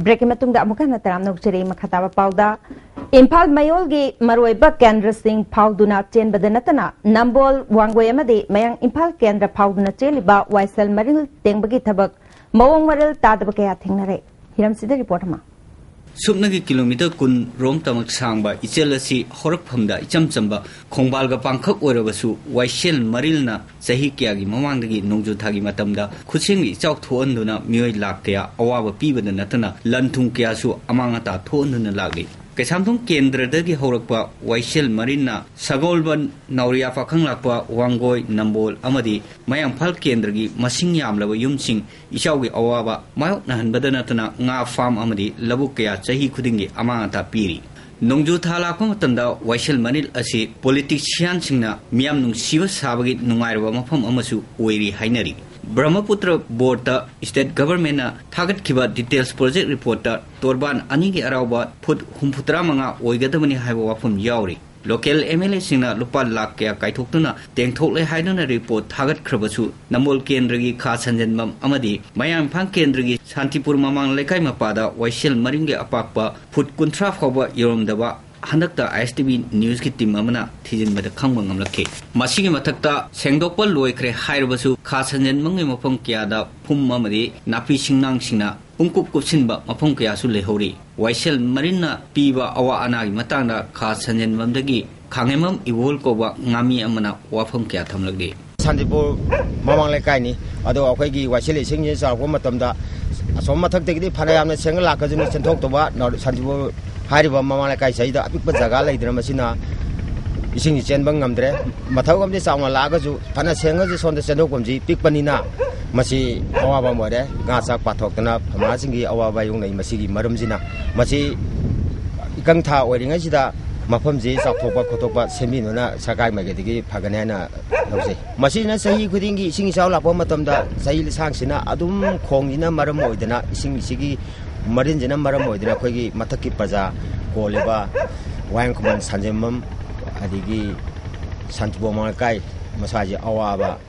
ꯕ꯭ꯔꯦꯛꯀꯤ ꯃꯇꯨꯡꯗ ꯑꯃꯨꯛ ꯍꯟꯅ ꯇꯔꯥꯝꯅ ꯑꯣꯛꯆꯔꯤ꯫ ꯃꯈꯥ ꯇꯥꯕ ꯄꯥꯎꯗ, ꯏꯝꯐꯥꯜ ꯃꯌꯣꯜꯒꯤ ꯃꯔꯨꯑꯣꯏꯕ ꯀꯦꯟꯗ꯭ꯔꯁꯤꯡ ꯐꯥꯎꯗꯨꯅ ꯆꯦꯟꯕꯗ ꯅꯠꯇꯅ ꯅꯝꯕꯣꯜ, ꯋꯥꯡꯒꯣꯏ ꯑꯃꯗꯤ ꯃꯌꯥꯡ ꯏꯝꯐꯥꯜ ꯀꯦꯟꯗ꯭ꯔ ꯐꯥꯎꯗꯨꯅ ꯆꯦꯜꯂꯤꯕ ꯋꯥꯏꯁꯦꯜ ꯃꯔꯤꯜ ꯇꯦꯡꯕꯒꯤ ꯊꯕꯛ ꯃꯑꯣꯡ ꯃꯔꯤꯜ ꯇꯥꯗꯕ ꯀꯌꯥ ꯊꯦꯡꯅꯔꯦ꯫ ꯍꯤꯔꯝꯁꯤꯗ ꯔꯤꯄꯣꯔꯠ ꯑꯃ꯫ ꯁꯨꯞꯅꯒꯤ ꯀꯤꯂꯣꯃꯤꯇꯔ ꯀꯨꯟ ꯔꯣꯝꯇꯃꯛ ꯁꯥꯡꯕ ꯏꯆꯦꯜ ꯑꯁꯤ ꯍꯧꯔꯛꯐꯝꯗ ꯏꯆꯝ ꯆꯝꯕ ꯈꯣꯡꯕꯥꯜꯒ ꯄꯥꯡꯈꯛ ꯑꯣꯏꯔꯕꯁꯨ, ꯋꯥꯏꯁꯦꯜ ꯃꯔꯤꯜꯅ ꯆꯍꯤ ꯀꯌꯥꯒꯤ ꯃꯃꯥꯡꯗꯒꯤ ꯅꯣꯡꯖꯨ ꯊꯥꯒꯤ ꯃꯇꯝꯗ ꯈꯨꯠꯁꯦꯝꯒꯤ ꯏꯆꯥꯎ ꯊꯣꯛꯍꯟꯗꯨꯅ ꯃꯤꯑꯣꯏ ꯂꯥꯈ ꯀꯌꯥ ꯑꯋꯥꯕ ꯄꯤꯕꯗ ꯅꯠꯇꯅ ꯂꯟ ꯊꯨꯝ ꯀꯌꯥꯁꯨ ꯑꯃꯥꯡ ꯑꯇꯥ ꯊꯣꯛꯍꯟꯗꯨꯅ ꯂꯥꯛꯂꯤ꯫ ꯀꯩꯁꯥꯝꯊꯣꯡ ꯀꯦꯟꯗ꯭ꯔꯗꯒꯤ ꯍꯧꯔꯛꯄ ꯋꯥꯏꯁꯦꯜ ꯃꯔꯤꯜꯅ ꯁꯒꯣꯜꯕꯟ, ꯅꯥꯎꯔꯤꯌꯥ ꯄꯥꯈꯪ ꯂꯥꯛꯄ, ꯋꯥꯡꯒꯣꯏ, ꯅꯝꯕꯣꯜ ꯑꯃꯗꯤ ꯃꯌꯥꯡ ꯏꯝꯐꯥꯜ ꯀꯦꯟꯗ꯭ꯔꯒꯤ ꯃꯁꯤꯡ ꯌꯥꯝꯂꯕ ꯌꯨꯝꯁꯤꯡ ꯏꯆꯥꯎꯒꯤ ꯑꯋꯥꯕ ꯃꯥꯌꯣꯛꯅꯍꯟꯕꯗ ꯅꯠꯇꯅ ꯉꯥ ꯐꯥꯝ ꯑꯃꯗꯤ ꯂꯧꯕꯨꯛ ꯀꯌꯥ ꯆꯍꯤ ꯈꯨꯗꯤꯡꯒꯤ ꯑꯃꯥꯡ ꯑꯇꯥ ꯄꯤꯔꯤ꯫ ꯅꯣꯡꯖꯨ ꯊꯥ ꯂꯥꯛꯄ ꯃꯇꯝꯗ ꯋꯥꯏꯁꯦꯜ ꯃꯔꯤꯜ ꯑꯁꯤ ꯄꯣꯂꯤꯇꯤꯁꯤꯌꯥꯟꯁꯤꯡꯅ ꯃꯤꯌꯥꯝ ꯅꯨꯡꯁꯤꯕ ꯁꯥꯕꯒꯤ ꯅꯨꯡꯉꯥꯏꯔꯕ ꯃꯐꯝ ꯑꯃꯁꯨ ꯑꯣꯏꯔꯤ ꯍꯥꯏꯅꯔꯤ꯫ ꯕ꯭ꯔꯍꯃꯄꯨꯇ꯭ꯔ ꯕꯣꯔꯗꯇ ꯁ꯭ꯇꯦꯠ ꯒꯚꯔꯟꯃꯦꯟꯠꯅ ꯊꯥꯒꯠꯈꯤꯕ ꯗꯤꯇꯦꯜꯁ ꯄ꯭ꯔꯣꯖꯦꯛ ꯔꯤꯄꯣꯔꯠꯇ ꯇꯣꯔꯕꯥꯟ ꯑꯅꯤꯒꯤ ꯑꯔꯥꯎꯕ ꯐꯨꯠ ꯍꯨꯝꯐꯨꯇꯔꯥ ꯃꯉꯥ ꯑꯣꯏꯒꯗꯕꯅꯤ ꯍꯥꯏꯕ ꯋꯥꯐꯝ ꯌꯥꯎꯔꯤ꯫ ꯂꯣꯀꯦꯜ ꯑꯦꯝ ꯑꯦꯜ ꯑꯦꯁꯤꯡꯅ ꯂꯨꯄꯥ ꯂꯥꯈ ꯀꯌꯥ ꯀꯥꯏꯊꯣꯛꯇꯨꯅ ꯇꯦꯡꯊꯣꯛꯂꯦ ꯍꯥꯏꯗꯨꯅ ꯔꯤꯄꯣꯔꯠ ꯊꯥꯒꯠꯈ꯭ꯔꯕꯁꯨ, ꯅꯝꯕꯣꯜ ꯀꯦꯟꯗ꯭ꯔꯒꯤ ꯈꯥ ꯁꯟꯖꯦꯟꯕꯝ ꯑꯃꯗꯤ ꯃꯌꯥꯡ ꯏꯝꯐꯥꯜ ꯀꯦꯟꯗ꯭ꯔꯒꯤ ꯁꯥꯟꯇꯤꯄꯨꯔ ꯃꯃꯥꯡ ꯂꯩꯀꯥꯏ ꯃꯄꯥꯗ ꯋꯥꯏꯁꯦꯜ ꯃꯔꯤꯜꯒꯤ ꯑꯄꯥꯛꯄ ꯐꯨꯠ ꯀꯨꯟꯊ꯭ꯔꯥ ꯐꯥꯎꯕ ꯌꯧꯔꯝꯗꯕ ꯍꯟꯗꯛꯇ ꯑꯥꯏ ꯑꯦꯁ ꯇꯤ ꯚꯤ ꯅ꯭ꯌꯨꯁꯀꯤ ꯇꯤꯝ ꯑꯃꯅ ꯊꯤꯖꯤꯟꯕꯗ ꯈꯪꯕ ꯉꯝꯂꯛꯈꯤ꯫ ꯃꯁꯤꯒꯤ ꯃꯊꯛꯇ ꯁꯦꯡꯗꯣꯛꯄ ꯂꯣꯏꯈ꯭ꯔꯦ ꯍꯥꯏꯔꯕꯁꯨ, ꯈꯥ ꯁꯟꯖꯦꯟꯕꯝꯒꯤ ꯃꯐꯝ ꯀꯌꯥꯗ ꯐꯨꯝ ꯑꯃꯗꯤ ꯅꯥꯄꯤ ꯁꯤꯡꯅꯥꯡꯁꯤꯡꯅ ꯄꯨꯡꯀꯨꯞ ꯀꯨꯞꯁꯤꯟꯕ ꯃꯐꯝ ꯀꯌꯥꯁꯨ ꯂꯩꯍꯧꯔꯤ꯫ ꯋꯥꯏꯁꯦꯜ ꯃꯔꯤꯟꯅ ꯄꯤꯕ ꯑꯋꯥ ꯑꯅꯥꯒꯤ ꯃꯇꯥꯡꯗ ꯈꯥ ꯁꯟꯖꯦꯟꯕꯝꯗꯒꯤ ꯈꯥꯉꯦꯝꯕꯝ ꯏꯕꯣꯜ ꯀꯧꯕ ꯉꯥꯃꯤ ꯑꯃꯅ ꯋꯥꯐꯝ ꯀꯌꯥ ꯊꯝꯂꯛꯂꯤ꯫ ꯁꯥꯟꯇꯤꯄꯨꯔ ꯃꯃꯥꯡ ꯂꯩꯀꯥꯏꯅꯤ꯫ ꯑꯗꯣ ꯑꯩꯈꯣꯏꯒꯤ ꯋꯥꯏꯁꯦꯜ ꯏꯁꯤꯡꯁꯦ ꯆꯥꯎꯔꯛꯄ ꯃꯇꯝꯗ ꯑꯁꯣꯝ ꯃꯊꯛꯇꯒꯤꯗꯤ ꯐꯅ ꯌꯥꯝꯅ ꯁꯦꯡꯅ ꯂꯥꯛꯀꯗꯨꯅ ꯆꯦꯟꯊꯣꯛꯇꯕ ꯅꯥꯎ-, ꯁꯥꯟꯇꯤꯄꯨꯔ ꯍꯥꯏꯔꯤꯕ ꯃꯃꯥꯡ ꯂꯩꯀꯥꯏꯁꯤꯗ ꯑꯄꯤꯛꯄ ꯖꯒꯥ ꯂꯩꯗꯅ ꯃꯁꯤꯅ ꯏꯁꯤꯡꯁꯤ ꯆꯦꯟꯕ ꯉꯝꯗ꯭ꯔꯦ꯫ ꯃꯊꯛ ꯑꯃꯗꯤ ꯆꯥꯎꯅ ꯂꯥꯛꯑꯒꯁꯨ ꯐꯅ ꯁꯦꯡꯉꯁꯨ ꯁꯣꯝꯗ ꯆꯦꯟꯊꯣꯛꯐꯝꯁꯤ ꯄꯤꯛꯄꯅꯤꯅ ꯃꯁꯤ ꯑꯋꯥꯕ ꯑꯃ ꯑꯣꯏꯔꯦ꯫ ꯉꯥ ꯆꯥꯛ ꯄꯥꯊꯣꯛꯇꯅ ꯐꯥꯃꯔꯁꯤꯡꯒꯤ ꯑꯋꯥꯕ ꯌꯣꯛꯅꯩ꯫ ꯃꯁꯤꯒꯤ ꯃꯔꯝꯁꯤꯅ ꯃꯁꯤ ꯏꯀꯪ ꯊꯥ ꯑꯣꯏꯔꯤꯉꯩꯁꯤꯗ ꯃꯐꯝꯁꯤ ꯆꯥꯎꯊꯣꯛꯄ ꯈꯣꯠꯇꯣꯛꯄ ꯁꯦꯝꯕꯤꯗꯨꯅ ꯁꯔꯀꯥꯔ ꯃꯥꯏꯀꯩꯗꯒꯤ ꯐꯒꯅꯤ ꯍꯥꯏꯅ ꯂꯧꯖꯩ꯫ ꯃꯁꯤꯅ ꯆꯍꯤ ꯈꯨꯗꯤꯡꯒꯤ ꯏꯁꯤꯡ ꯏꯆꯥꯎ ꯂꯥꯛꯄ ꯃꯇꯝꯗ ꯆꯍꯤ ꯂꯤꯁꯥꯡꯁꯤꯅ ꯑꯗꯨꯝ ꯈꯣꯡꯁꯤꯅ ꯃꯔꯝ ꯑꯣꯏꯗꯅ ꯏꯁꯤꯡꯁꯤꯒꯤ ꯃꯔꯤꯟꯁꯤꯅ ꯃꯔꯝ ꯑꯣꯏꯗꯅ ꯑꯩꯈꯣꯏꯒꯤ ꯃꯊꯛꯀꯤ ꯄ꯭ꯔꯖꯥ ꯀꯣꯜꯂꯤꯕ ꯋꯥꯍꯦꯡ ꯈꯨꯃꯟ ꯁꯟꯖꯦꯝꯕꯝ ꯑꯗꯒꯤ ꯁꯥꯟꯇꯤꯄꯨꯔ ꯃꯃꯥꯡ ꯂꯩꯀꯥꯏ ꯃꯁꯥꯁꯤ ꯑꯋꯥꯕ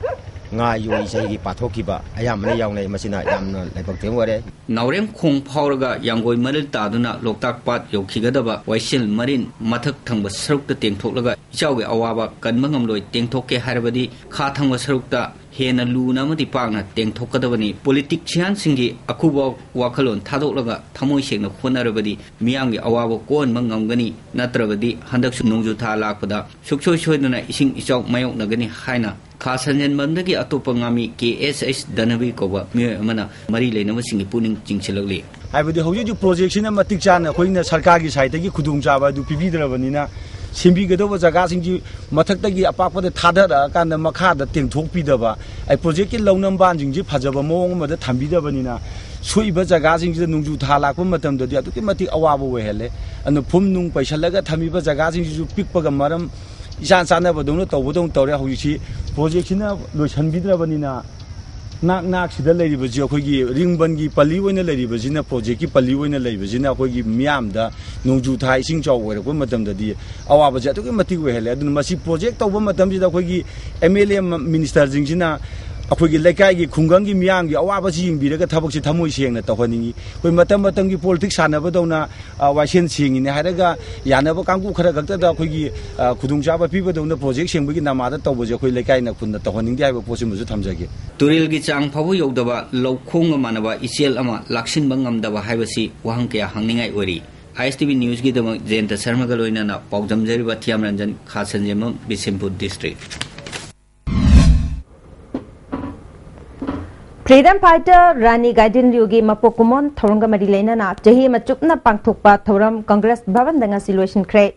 ꯉꯥ ꯌꯣꯛꯏ ꯆꯍꯤꯒꯤ ꯄꯥꯊꯣꯛꯈꯤꯕ ꯑꯌꯥꯝꯕꯅ ꯌꯥꯎꯅꯩ꯫ ꯃꯁꯤꯅ ꯌꯥꯝꯅ ꯂꯥꯏꯕꯛ ꯊꯤꯕ ꯑꯣꯏꯔꯦ꯫ ꯅꯥꯎꯔꯦꯝ ꯈꯣꯡ ꯐꯥꯎꯔꯒ ꯌꯥꯡꯒꯣꯏ ꯃꯔꯤꯜ ꯇꯥꯗꯨꯅ ꯂꯣꯛꯇꯥꯛ ꯄꯥꯠ ꯌꯧꯈꯤꯒꯗꯕ ꯋꯥꯏꯁꯦꯜ ꯃꯔꯤꯟ ꯃꯊꯛ ꯊꯪꯕ ꯁꯔꯨꯛꯇ ꯇꯦꯡꯊꯣꯛꯂꯒ ꯏꯆꯥꯎꯒꯤ ꯑꯋꯥꯕ ꯀꯟꯕ ꯉꯝꯂꯣꯏ꯫ ꯇꯦꯡꯊꯣꯛꯀꯦ ꯍꯥꯏꯔꯕꯗꯤ ꯈꯥ ꯊꯪꯕ ꯁꯔꯨꯛꯇ ꯍꯦꯟꯅ ꯂꯨꯅ ꯑꯃꯗꯤ ꯄꯥꯛꯅ ꯇꯦꯡꯊꯣꯛꯀꯗꯕꯅꯤ꯫ ꯄꯣꯂꯤꯇꯤꯛꯁꯤꯌꯥꯟꯁꯤꯡꯒꯤ ꯑꯈꯨꯕ ꯋꯥꯈꯜꯂꯣꯟ ꯊꯥꯗꯣꯛꯂꯒ ꯊꯃꯣꯏ ꯁꯦꯡꯅ ꯍꯣꯠꯅꯔꯕꯗꯤ ꯃꯤꯌꯥꯝꯒꯤ ꯑꯋꯥꯕ ꯀꯣꯛꯍꯟꯕ ꯉꯝꯒꯅꯤ꯫ ꯅꯠꯇ꯭ꯔꯕꯗꯤ ꯍꯟꯗꯛꯁꯨ ꯅꯣꯡꯖꯨ ꯊꯥ ꯂꯥꯛꯄꯗ ꯁꯨꯛꯁꯣꯏ ꯁꯣꯏꯗꯅ ꯏꯁꯤꯡ ꯏꯆꯥꯎ ꯃꯥꯌꯣꯛꯅꯒꯅꯤ ꯍꯥꯏꯅ ꯈꯥ ꯁꯟꯖꯦꯟꯕꯝꯗꯒꯤ ꯑꯇꯣꯞꯄ ꯉꯥꯃꯤ ꯀꯦ ꯑꯦꯁ ꯑꯩꯆ ꯗꯅꯕꯤ ꯀꯧꯕ ꯃꯤꯑꯣꯏ ꯑꯃꯅ ꯃꯔꯤ ꯂꯩꯅꯕꯁꯤꯡꯒꯤ ꯄꯨꯛꯅꯤꯡ ꯆꯤꯡꯁꯤꯜꯂꯛꯂꯤ꯫ ꯍꯥꯏꯕꯗꯤ ꯍꯧꯖꯤꯛ ꯍꯧꯖꯤꯛ ꯄ꯭ꯔꯣꯖꯦꯛꯁꯤꯅ ꯃꯇꯤꯛ ꯆꯥꯅ ꯑꯩꯈꯣꯏꯅ ꯁꯔꯀꯥꯔꯒꯤ ꯁꯥꯏꯠꯇꯒꯤ ꯈꯨꯗꯣꯡꯆꯥꯕ ꯑꯗꯨ ꯄꯤꯕꯤꯗ꯭ꯔꯕꯅꯤꯅ, ꯁꯦꯝꯕꯤꯒꯗꯧꯕ ꯖꯒꯥꯁꯤꯡꯁꯤ ꯃꯊꯛꯇꯒꯤ ꯑꯄꯥꯛꯄꯗ ꯊꯥꯗꯔꯛꯑꯀꯥꯟꯗ ꯃꯈꯥꯗ ꯇꯦꯡꯊꯣꯛꯄꯤꯗꯕ, ꯑꯩ ꯄ꯭ꯔꯣꯖꯦꯛꯀꯤ ꯂꯧꯅꯝꯕꯥꯟꯁꯤꯡꯁꯤ ꯐꯖꯕ ꯃꯑꯣꯡ ꯑꯃꯗ ꯊꯝꯕꯤꯗꯕꯅꯤꯅ, ꯁꯣꯛꯏꯕ ꯖꯒꯥꯁꯤꯡꯁꯤꯗ ꯅꯣꯡꯖꯨ ꯊꯥ ꯂꯥꯛꯄ ꯃꯇꯝꯗꯗꯤ ꯑꯗꯨꯛꯀꯤ ꯃꯇꯤꯛ ꯑꯋꯥꯕ ꯑꯣꯏꯍꯜꯂꯦ꯫ ꯑꯗꯨꯅ ꯐꯨꯝ ꯅꯨꯡ ꯄꯩꯁꯜꯂꯒ ꯊꯝꯃꯤꯕ ꯖꯒꯥꯁꯤꯡꯁꯤꯁꯨ ꯄꯤꯛꯄꯒ ꯃꯔꯝ ꯏꯆꯥꯟ ꯆꯥꯟꯅꯕꯗꯧꯅ ꯇꯧꯕꯗꯧꯅ ꯇꯧꯔꯦ꯫ ꯍꯧꯖꯤꯛꯁꯤ ꯄ꯭ꯔꯣꯖꯦꯛꯁꯤꯅ ꯂꯣꯏꯁꯤꯟꯕꯤꯗ꯭ꯔꯕꯅꯤꯅ, ꯅꯥꯛ ꯅꯥꯛꯁꯤꯗ ꯂꯩꯔꯤꯕꯁꯤ ꯑꯩꯈꯣꯏꯒꯤ ꯔꯤꯡꯕꯟꯒꯤ ꯄꯜꯂꯤ ꯑꯣꯏꯅ ꯂꯩꯔꯤꯕꯁꯤꯅ, ꯄ꯭ꯔꯣꯖꯦꯛꯀꯤ ꯄꯜꯂꯤ ꯑꯣꯏꯅ ꯂꯩꯕꯁꯤꯅ ꯑꯩꯈꯣꯏꯒꯤ ꯃꯤꯌꯥꯝꯗ ꯅꯣꯡꯖꯨ ꯊꯥ ꯏꯁꯤꯡ ꯆꯥꯎꯕ ꯑꯣꯏꯔꯛꯄ ꯃꯇꯝꯗꯗꯤ ꯑꯋꯥꯕꯁꯦ ꯑꯗꯨꯛꯀꯤ ꯃꯇꯤꯛ ꯑꯣꯏꯍꯜꯂꯦ꯫ ꯑꯗꯨꯅ ꯃꯁꯤ ꯄ꯭ꯔꯣꯖꯦꯛ ꯇꯧꯕ ꯃꯇꯝꯁꯤꯗ ꯑꯩꯈꯣꯏꯒꯤ ꯑꯦꯝ ꯑꯦꯜ ꯑꯦ ꯃꯤꯅꯤꯁꯇꯔꯁꯤꯡꯁꯤꯅ ꯑꯩꯈꯣꯏꯒꯤ ꯂꯩꯀꯥꯏꯒꯤ ꯈꯨꯡꯒꯪꯒꯤ ꯃꯤꯌꯥꯝꯒꯤ ꯑꯋꯥꯕꯁꯤ ꯌꯦꯡꯕꯤꯔꯒ ꯊꯕꯛꯁꯤ ꯊꯃꯣꯏ ꯁꯦꯡꯅ ꯇꯧꯍꯟꯅꯤꯡꯏ꯫ ꯑꯩꯈꯣꯏ ꯃꯇꯝ ꯃꯇꯝꯒꯤ ꯄꯣꯂꯤꯇꯤꯛꯁ ꯁꯥꯟꯅꯕꯗꯧꯅ, ꯑ, ꯋꯥꯏꯁꯦꯟ ꯁꯦꯡꯉꯤꯅꯦ ꯍꯥꯏꯔꯒ ꯌꯥꯅꯕ ꯀꯥꯡꯕꯨ ꯈꯔ ꯈꯛꯇꯗ ꯑꯩꯈꯣꯏꯒꯤ, ꯑ, ꯈꯨꯗꯣꯡꯆꯥꯕ ꯄꯤꯕꯗꯧꯅ ꯄ꯭ꯔꯣꯖꯦꯛ ꯁꯦꯡꯕꯒꯤ ꯅꯃꯥꯗ ꯇꯧꯕꯁꯦ ꯑꯩꯈꯣꯏ ꯂꯩꯀꯥꯏꯅ ꯈꯨꯟꯅ ꯇꯧꯍꯟꯅꯤꯡꯗꯦ ꯍꯥꯏꯕ ꯄꯣꯠꯁꯤꯃꯁꯨ ꯊꯝꯖꯒꯦ꯫ ꯇꯨꯔꯦꯜꯒꯤ ꯆꯥꯡ ꯐꯥꯎꯕ ꯌꯧꯗꯕ ꯂꯧꯈꯣꯡꯒ ꯃꯥꯟꯅꯕ ꯏꯆꯦꯜ ꯑꯃ ꯂꯥꯛꯁꯤꯟꯕ ꯉꯝꯗꯕ ꯍꯥꯏꯕꯁꯤ ꯋꯥꯍꯪ ꯀꯌꯥ ꯍꯪꯅꯤꯡꯉꯥꯏ ꯑꯣꯏꯔꯤ꯫ ꯑꯥꯏ ꯑꯦꯁ ꯇꯤ ꯚꯤ ꯅ꯭ꯌꯨꯁꯀꯤꯗꯃꯛ ꯖꯌꯟꯇ ꯁꯔꯃꯒ ꯂꯣꯏꯅꯅ ꯄꯥꯎꯗꯝꯖꯔꯤꯕ ꯊꯤꯌꯥꯝꯔꯟꯖꯟ, ꯈꯥ ꯁꯟꯖꯦꯝꯕꯝ, ꯕꯤꯁꯦꯝꯄꯨꯔ ꯗꯤꯁꯇ꯭ꯔꯤꯛ꯫ ꯐ꯭ꯔꯤꯗꯝ ꯐꯥꯏꯇꯔ ꯔꯥꯅꯤ ꯒꯥꯏꯗꯤꯟꯂꯤꯌꯨꯒꯤ ꯃꯄꯣꯛ ꯀꯨꯝꯑꯣꯟ ꯊꯧꯔꯝꯒ ꯃꯔꯤ ꯂꯩꯅꯅ ꯆꯍꯤ ꯑꯃ ꯆꯨꯞꯅ ꯄꯥꯡꯊꯣꯛꯄ ꯊꯧꯔꯝ ꯀꯪꯒ꯭ꯔꯦꯁ ꯚꯕꯟꯗ ꯉꯁꯤ ꯂꯣꯏꯁꯤꯟꯈ꯭ꯔꯦ꯫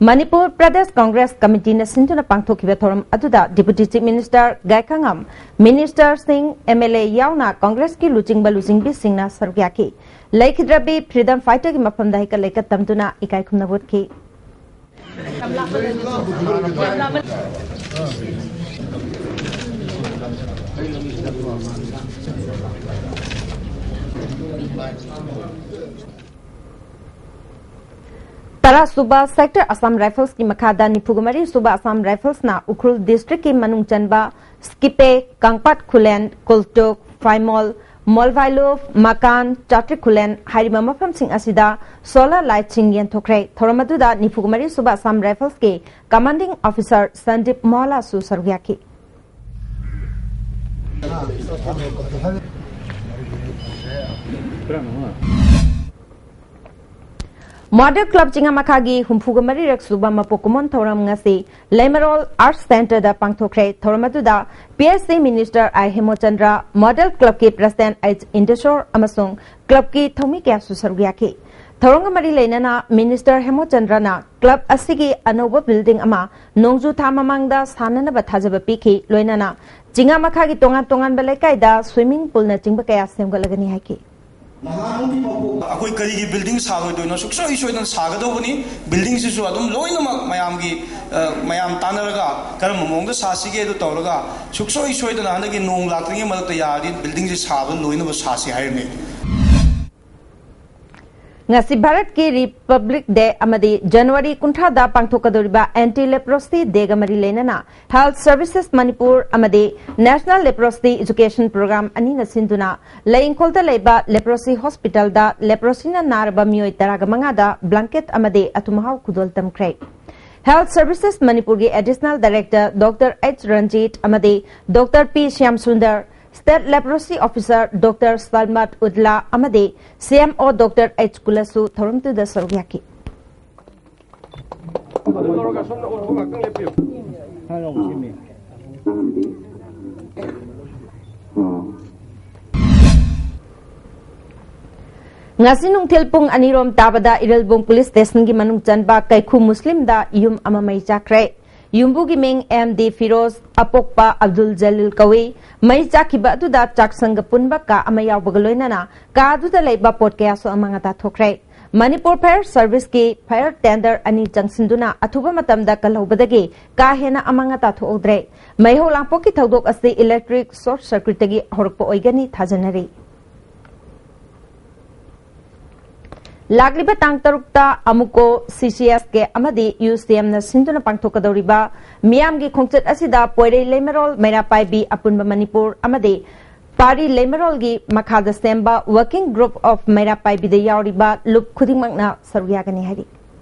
ꯃꯅꯤꯄꯨꯔ ꯄ꯭ꯔꯗꯦꯁ ꯀꯪꯒ꯭ꯔꯦꯁ ꯀꯃꯤꯇꯤꯅ ꯁꯤꯟꯗꯨꯅ ꯄꯥꯡꯊꯣꯛꯈꯤꯕ ꯊꯧꯔꯝ ꯑꯗꯨꯗ ꯗꯤꯄꯨꯇꯤ ꯆꯤꯐ ꯃꯤꯅꯤꯁꯇꯔ ꯒꯥꯏꯈꯪꯉꯝ, ꯃꯤꯅꯤꯁꯇꯔꯁꯤꯡ, ꯑꯦꯝ ꯑꯦꯜ ꯑꯦ ꯌꯥꯎꯅ ꯀꯪꯒ꯭ꯔꯦꯁꯀꯤ ꯂꯨꯆꯤꯡꯕ ꯂꯨꯆꯤꯡꯕꯤꯁꯤꯡꯅ ꯁꯔꯨꯛ ꯌꯥꯈꯤ꯫ ꯂꯩꯈꯤꯗ꯭ꯔꯕꯤ ꯐ꯭ꯔꯤꯗꯝ ꯐꯥꯏꯇꯔꯒꯤ ꯃꯐꯝꯗ ꯍꯩꯀꯠ ꯂꯩꯀꯠ ꯇꯝꯗꯨꯅ ꯏꯀꯥꯏ ꯈꯨꯝꯅꯕ ꯎꯠꯈꯤ꯫ ꯇꯔꯥ ꯁꯨꯕ ꯁꯦꯛꯇꯔ ꯑꯁꯥꯝ ꯔꯥꯏꯐꯜꯁꯀꯤ ꯃꯈꯥꯗ ꯅꯤꯐꯨꯒ ꯃꯔꯤ ꯁꯨꯕ ꯑꯁꯥꯝ ꯔꯥꯏꯐꯜꯁꯅ ꯎꯈ꯭ꯔꯨꯜ ꯗꯤꯁꯇ꯭ꯔꯤꯛꯀꯤ ꯃꯅꯨꯡ ꯆꯟꯕ ꯁ꯭ꯀꯤꯄꯦ, ꯀꯥꯡꯄꯥꯠ ꯈꯨꯂꯦꯟ, ꯀꯨꯜꯇꯨꯛ, ꯐꯥꯏꯃꯣꯜ, ꯃꯣꯜꯚꯥꯏꯂꯨꯞ, ꯃꯀꯥꯟ, ꯆꯥꯇ꯭ꯔꯤꯛ ꯈꯨꯂꯦꯟ ꯍꯥꯏꯔꯤꯕ ꯃꯐꯝꯁꯤꯡ ꯑꯁꯤꯗ ꯁꯣꯂꯔ ꯂꯥꯏꯠꯁꯤꯡ ꯌꯦꯟꯊꯣꯛꯈ꯭ꯔꯦ꯫ ꯊꯧꯔꯝ ꯑꯗꯨꯗ ꯅꯤꯐꯨꯒ ꯃꯔꯤ ꯁꯨꯕ ꯑꯁꯥꯝ ꯔꯥꯏꯐꯜꯁꯀꯤ ꯀꯃꯥꯟꯗꯤꯡ ꯑꯣꯐꯤꯁꯥꯔ ꯁꯟꯗꯤꯞ ꯃꯣꯍꯂꯥꯁꯨ ꯁꯔꯨꯛ ꯌꯥꯈꯤ꯫ ꯃꯣꯗꯦꯜ ꯀ꯭ꯂꯕ ꯆꯤꯡꯉꯥꯃꯈꯥꯒꯤ ꯍꯨꯝꯐꯨꯒ ꯃꯔꯤꯔꯛ ꯁꯨꯕ ꯃꯄꯣꯛ ꯀꯨꯝꯑꯣꯟ ꯊꯧꯔꯝ ꯉꯁꯤ ꯂꯩꯃꯔꯣꯜ ꯑꯥꯔꯠꯁ ꯁꯦꯟꯇꯔꯗ ꯄꯥꯡꯊꯣꯛꯈ꯭ꯔꯦ꯫ ꯊꯧꯔꯝ ꯑꯗꯨꯗ ꯄꯤ ꯑꯩꯆ ꯁꯤ ꯃꯤꯅꯤꯁꯇꯔ ꯑꯥꯏ ꯍꯦꯃꯣꯆꯟꯗ꯭ꯔ, ꯃꯣꯗꯦꯜ ꯀ꯭ꯂꯕꯀꯤ ꯄ꯭ꯔꯁꯤꯗꯦꯟꯠ ꯑꯩꯆ ꯏꯟꯗꯦꯁꯣꯔ ꯑꯃꯁꯨꯡ ꯀ꯭ꯂꯕꯀꯤ ꯊꯧꯃꯤ ꯀꯌꯥꯁꯨ ꯁꯔꯨꯛ ꯌꯥꯈꯤ꯫ ꯊꯧꯔꯝꯒ ꯃꯔꯤ ꯂꯩꯅꯅ ꯃꯤꯅꯤꯁꯇꯔ ꯍꯦꯃꯣꯆꯟꯗ꯭ꯔꯅ ꯀ꯭ꯂꯕ ꯑꯁꯤꯒꯤ ꯑꯅꯧꯕ ꯕꯤꯜꯗꯤꯡ ꯑꯃ ꯅꯣꯡꯖꯨ ꯊꯥ ꯃꯃꯥꯡꯗ ꯁꯥꯅꯅꯕ ꯊꯥꯖꯕ ꯄꯤꯈꯤ꯫ ꯂꯣꯏꯅꯅ ꯆꯤꯡꯉꯥꯃꯈꯥꯒꯤ ꯇꯣꯉꯥꯟ ꯇꯣꯉꯥꯟꯕ ꯂꯩꯀꯥꯏꯗ ꯁ꯭ꯋꯤꯃꯤꯡ ꯄꯨꯜꯅꯆꯤꯡꯕ ꯀꯌꯥ ꯁꯦꯝꯒꯠꯂꯒꯅꯤ ꯍꯥꯏꯈꯤ꯫ ꯑꯩꯈꯣꯏ ꯀꯔꯤꯒꯤ ꯕꯤꯜꯗꯤꯡ ꯁꯥꯔꯣꯏꯗꯣꯏꯅꯣ? ꯁꯨꯡꯁꯣꯏ ꯁꯣꯏꯗꯅ ꯁꯥꯒꯗꯧꯕꯅꯤ꯫ ꯕꯤꯜꯗꯤꯡꯁꯤꯁꯨ ꯑꯗꯨꯝ ꯂꯣꯏꯅꯃꯛ ꯃꯌꯥꯝꯒꯤ, ꯑ, ꯃꯌꯥꯝ ꯇꯥꯟꯅꯔꯒ ꯀꯔꯝꯕ ꯃꯑꯣꯡꯗ ꯁꯥꯁꯤꯒꯦ ꯑꯗꯨ ꯇꯧꯔꯒ ꯁꯨꯡꯁꯣꯏ ꯁꯣꯏꯗꯅ ꯍꯟꯗꯛꯀꯤ ꯅꯣꯡ ꯂꯥꯛꯇ꯭ꯔꯤꯉꯩ ꯃꯔꯛꯇ ꯌꯥꯔꯗꯤ ꯕꯤꯜꯗꯤꯡꯁꯤ ꯁꯥꯕ ꯂꯣꯏꯅꯕ ꯁꯥꯁꯤ ꯍꯥꯏꯔꯤꯕꯅꯤ꯫ ꯉꯁꯤ ꯚꯥꯔꯠꯀꯤ ꯔꯤꯄꯕ꯭ꯂꯤꯛ ꯗꯦ ꯑꯃꯗꯤ ꯖꯅꯋꯥꯔꯤ ꯀꯨꯟꯊ꯭ꯔꯥꯗ ꯄꯥꯡꯊꯣꯛꯀꯗꯧꯔꯤꯕ ꯑꯦꯟꯇꯤ ꯂꯦꯄ꯭ꯔꯣꯁꯤ ꯗꯦꯒ ꯃꯔꯤ ꯂꯩꯅꯅ ꯍꯦꯜꯊ ꯁꯔꯚꯤꯁꯦꯁ ꯃꯅꯤꯄꯨꯔ ꯑꯃꯗꯤ ꯅꯦꯁꯅꯦꯜ ꯂꯦꯄ꯭ꯔꯣꯁꯤ ꯏꯖꯨꯀꯦꯁꯟ ꯄ꯭ꯔꯣꯒ꯭ꯔꯥꯝ ꯑꯅꯤꯅ ꯁꯤꯟꯗꯨꯅ ꯂꯩ ꯏꯪꯈꯣꯜꯗ ꯂꯩꯕ ꯂꯦꯄ꯭ꯔꯣꯁꯤ ꯍꯣꯁꯄꯤꯇꯥꯜꯗ ꯂꯦꯄ꯭ꯔꯣꯁꯤꯅ ꯅꯥꯔꯕ ꯃꯤꯑꯣꯏ ꯇꯔꯥꯒ ꯃꯉꯥꯗ ꯕ꯭ꯂꯥꯡꯀꯦꯠ ꯑꯃꯗꯤ ꯑꯊꯨꯝ ꯑꯍꯥꯎ ꯈꯨꯗꯣꯜ ꯇꯝꯈ꯭ꯔꯦ꯫ ꯍꯦꯜꯊ ꯁꯔꯚꯤꯁꯦꯁ ꯃꯅꯤꯄꯨꯔꯒꯤ additional director doctor H Ranjit ꯑꯃꯗꯤ doctor P Shyam Sundar, state leprosy officer doctor Salmat Udala ꯑꯃꯗꯤ C M O doctor H ꯀꯨꯂꯁꯨ ꯊꯧꯔꯝꯗꯨꯗ ꯁꯔꯨꯛ ꯌꯥꯈꯤ꯫ ꯉꯁꯤ ꯅꯨꯡꯊꯤꯜ ꯄꯨꯡ ꯑꯅꯤꯔꯣꯝ ꯇꯥꯕꯗ ꯏꯔꯤꯜꯕꯨꯡ ꯄꯨꯂꯤꯁ ꯁ꯭ꯇꯦꯁꯟꯒꯤ ꯃꯅꯨꯡ ꯆꯟꯕ ꯀꯩꯈꯨ ꯃꯨꯁꯂꯤꯝꯗ ꯌꯨꯝ ꯑꯃ ꯃꯩ ꯆꯥꯛꯈ꯭ꯔꯦ꯫ ꯌꯨꯝꯕꯨꯒꯤ ꯃꯤꯡ ꯑꯦꯝ ꯗꯤ ꯐꯤꯔꯣꯖ, ꯑꯄꯣꯛꯄ ꯑꯕꯗꯨꯜ ꯖꯂꯤꯜ ꯀꯧꯏ꯫ ꯃꯩ ꯆꯥꯛꯈꯤꯕ ꯑꯗꯨꯗ ꯆꯥꯛꯁꯪꯒ ꯄꯨꯟꯕ ꯀꯥ ꯑꯃ ꯌꯥꯎꯕꯒ ꯂꯣꯏꯅꯅ ꯀꯥ ꯑꯗꯨꯗ ꯂꯩꯕ ꯄꯣꯠ ꯀꯌꯥꯁꯨ ꯑꯃꯥꯡ ꯑꯇꯥ ꯊꯣꯛꯈ꯭ꯔꯦ꯫ ꯃꯅꯤꯄꯨꯔ ꯐꯥꯌꯔ ꯁꯔꯚꯤꯁꯀꯤ ꯐꯥꯌꯔ ꯇꯦꯟꯗꯔ ꯑꯅꯤ ꯆꯪꯁꯤꯟꯗꯨꯅ ꯑꯊꯨꯕ ꯃꯇꯝꯗ ꯀꯜꯍꯧꯕꯗꯒꯤ ꯀꯥ ꯍꯦꯟꯅ ꯑꯃꯥꯡ ꯑꯇꯥ ꯊꯣꯛꯍꯧꯗ꯭ꯔꯦ꯫ ꯃꯩꯍꯧ ꯂꯥꯡꯄꯣꯛꯀꯤ ꯊꯧꯗꯣꯛ ꯑꯁꯤ ꯏꯂꯦꯛꯇ꯭ꯔꯤꯛ ꯁꯣꯔꯠ ꯁꯔꯀ꯭ꯌꯨꯠꯇꯒꯤ ꯍꯧꯔꯛꯄ ꯑꯣꯏꯒꯅꯤ ꯊꯥꯖꯅꯔꯤ꯫ ꯂꯥꯛꯂꯤꯕ ꯇꯥꯡ ꯇꯔꯨꯛꯇ ꯑꯃꯨꯀꯣ, ꯁꯤ ꯁꯤ ꯑꯦꯁ ꯀꯦ ꯑꯃꯗꯤ ꯌꯨ ꯁꯤ ꯑꯦꯝꯅ ꯁꯤꯟꯗꯨꯅ ꯄꯥꯡꯊꯣꯛꯀꯗꯧꯔꯤꯕ ꯃꯤꯌꯥꯝꯒꯤ ꯈꯣꯡꯆꯠ ꯑꯁꯤꯗ ꯄꯣꯏꯔꯩ ꯂꯩꯃꯔꯣꯜ, ꯃꯩꯔꯥ ꯄꯥꯏꯕꯤ, ꯑꯄꯨꯟꯕ ꯃꯅꯤꯄꯨꯔ ꯑꯃꯗꯤ ꯄꯥꯔꯤ ꯂꯩꯃꯔꯣꯜꯒꯤ ꯃꯈꯥꯗ ꯁꯦꯝꯕ Working Group of ꯃꯩꯔꯥ ꯄꯥꯏꯕꯤꯗ ꯌꯥꯎꯔꯤꯕ ꯂꯨꯞ ꯈꯨꯗꯤꯡꯃꯛꯅ ꯁꯔꯨꯛ ꯌꯥꯒꯅꯤ ꯍꯥꯏꯔꯤ꯫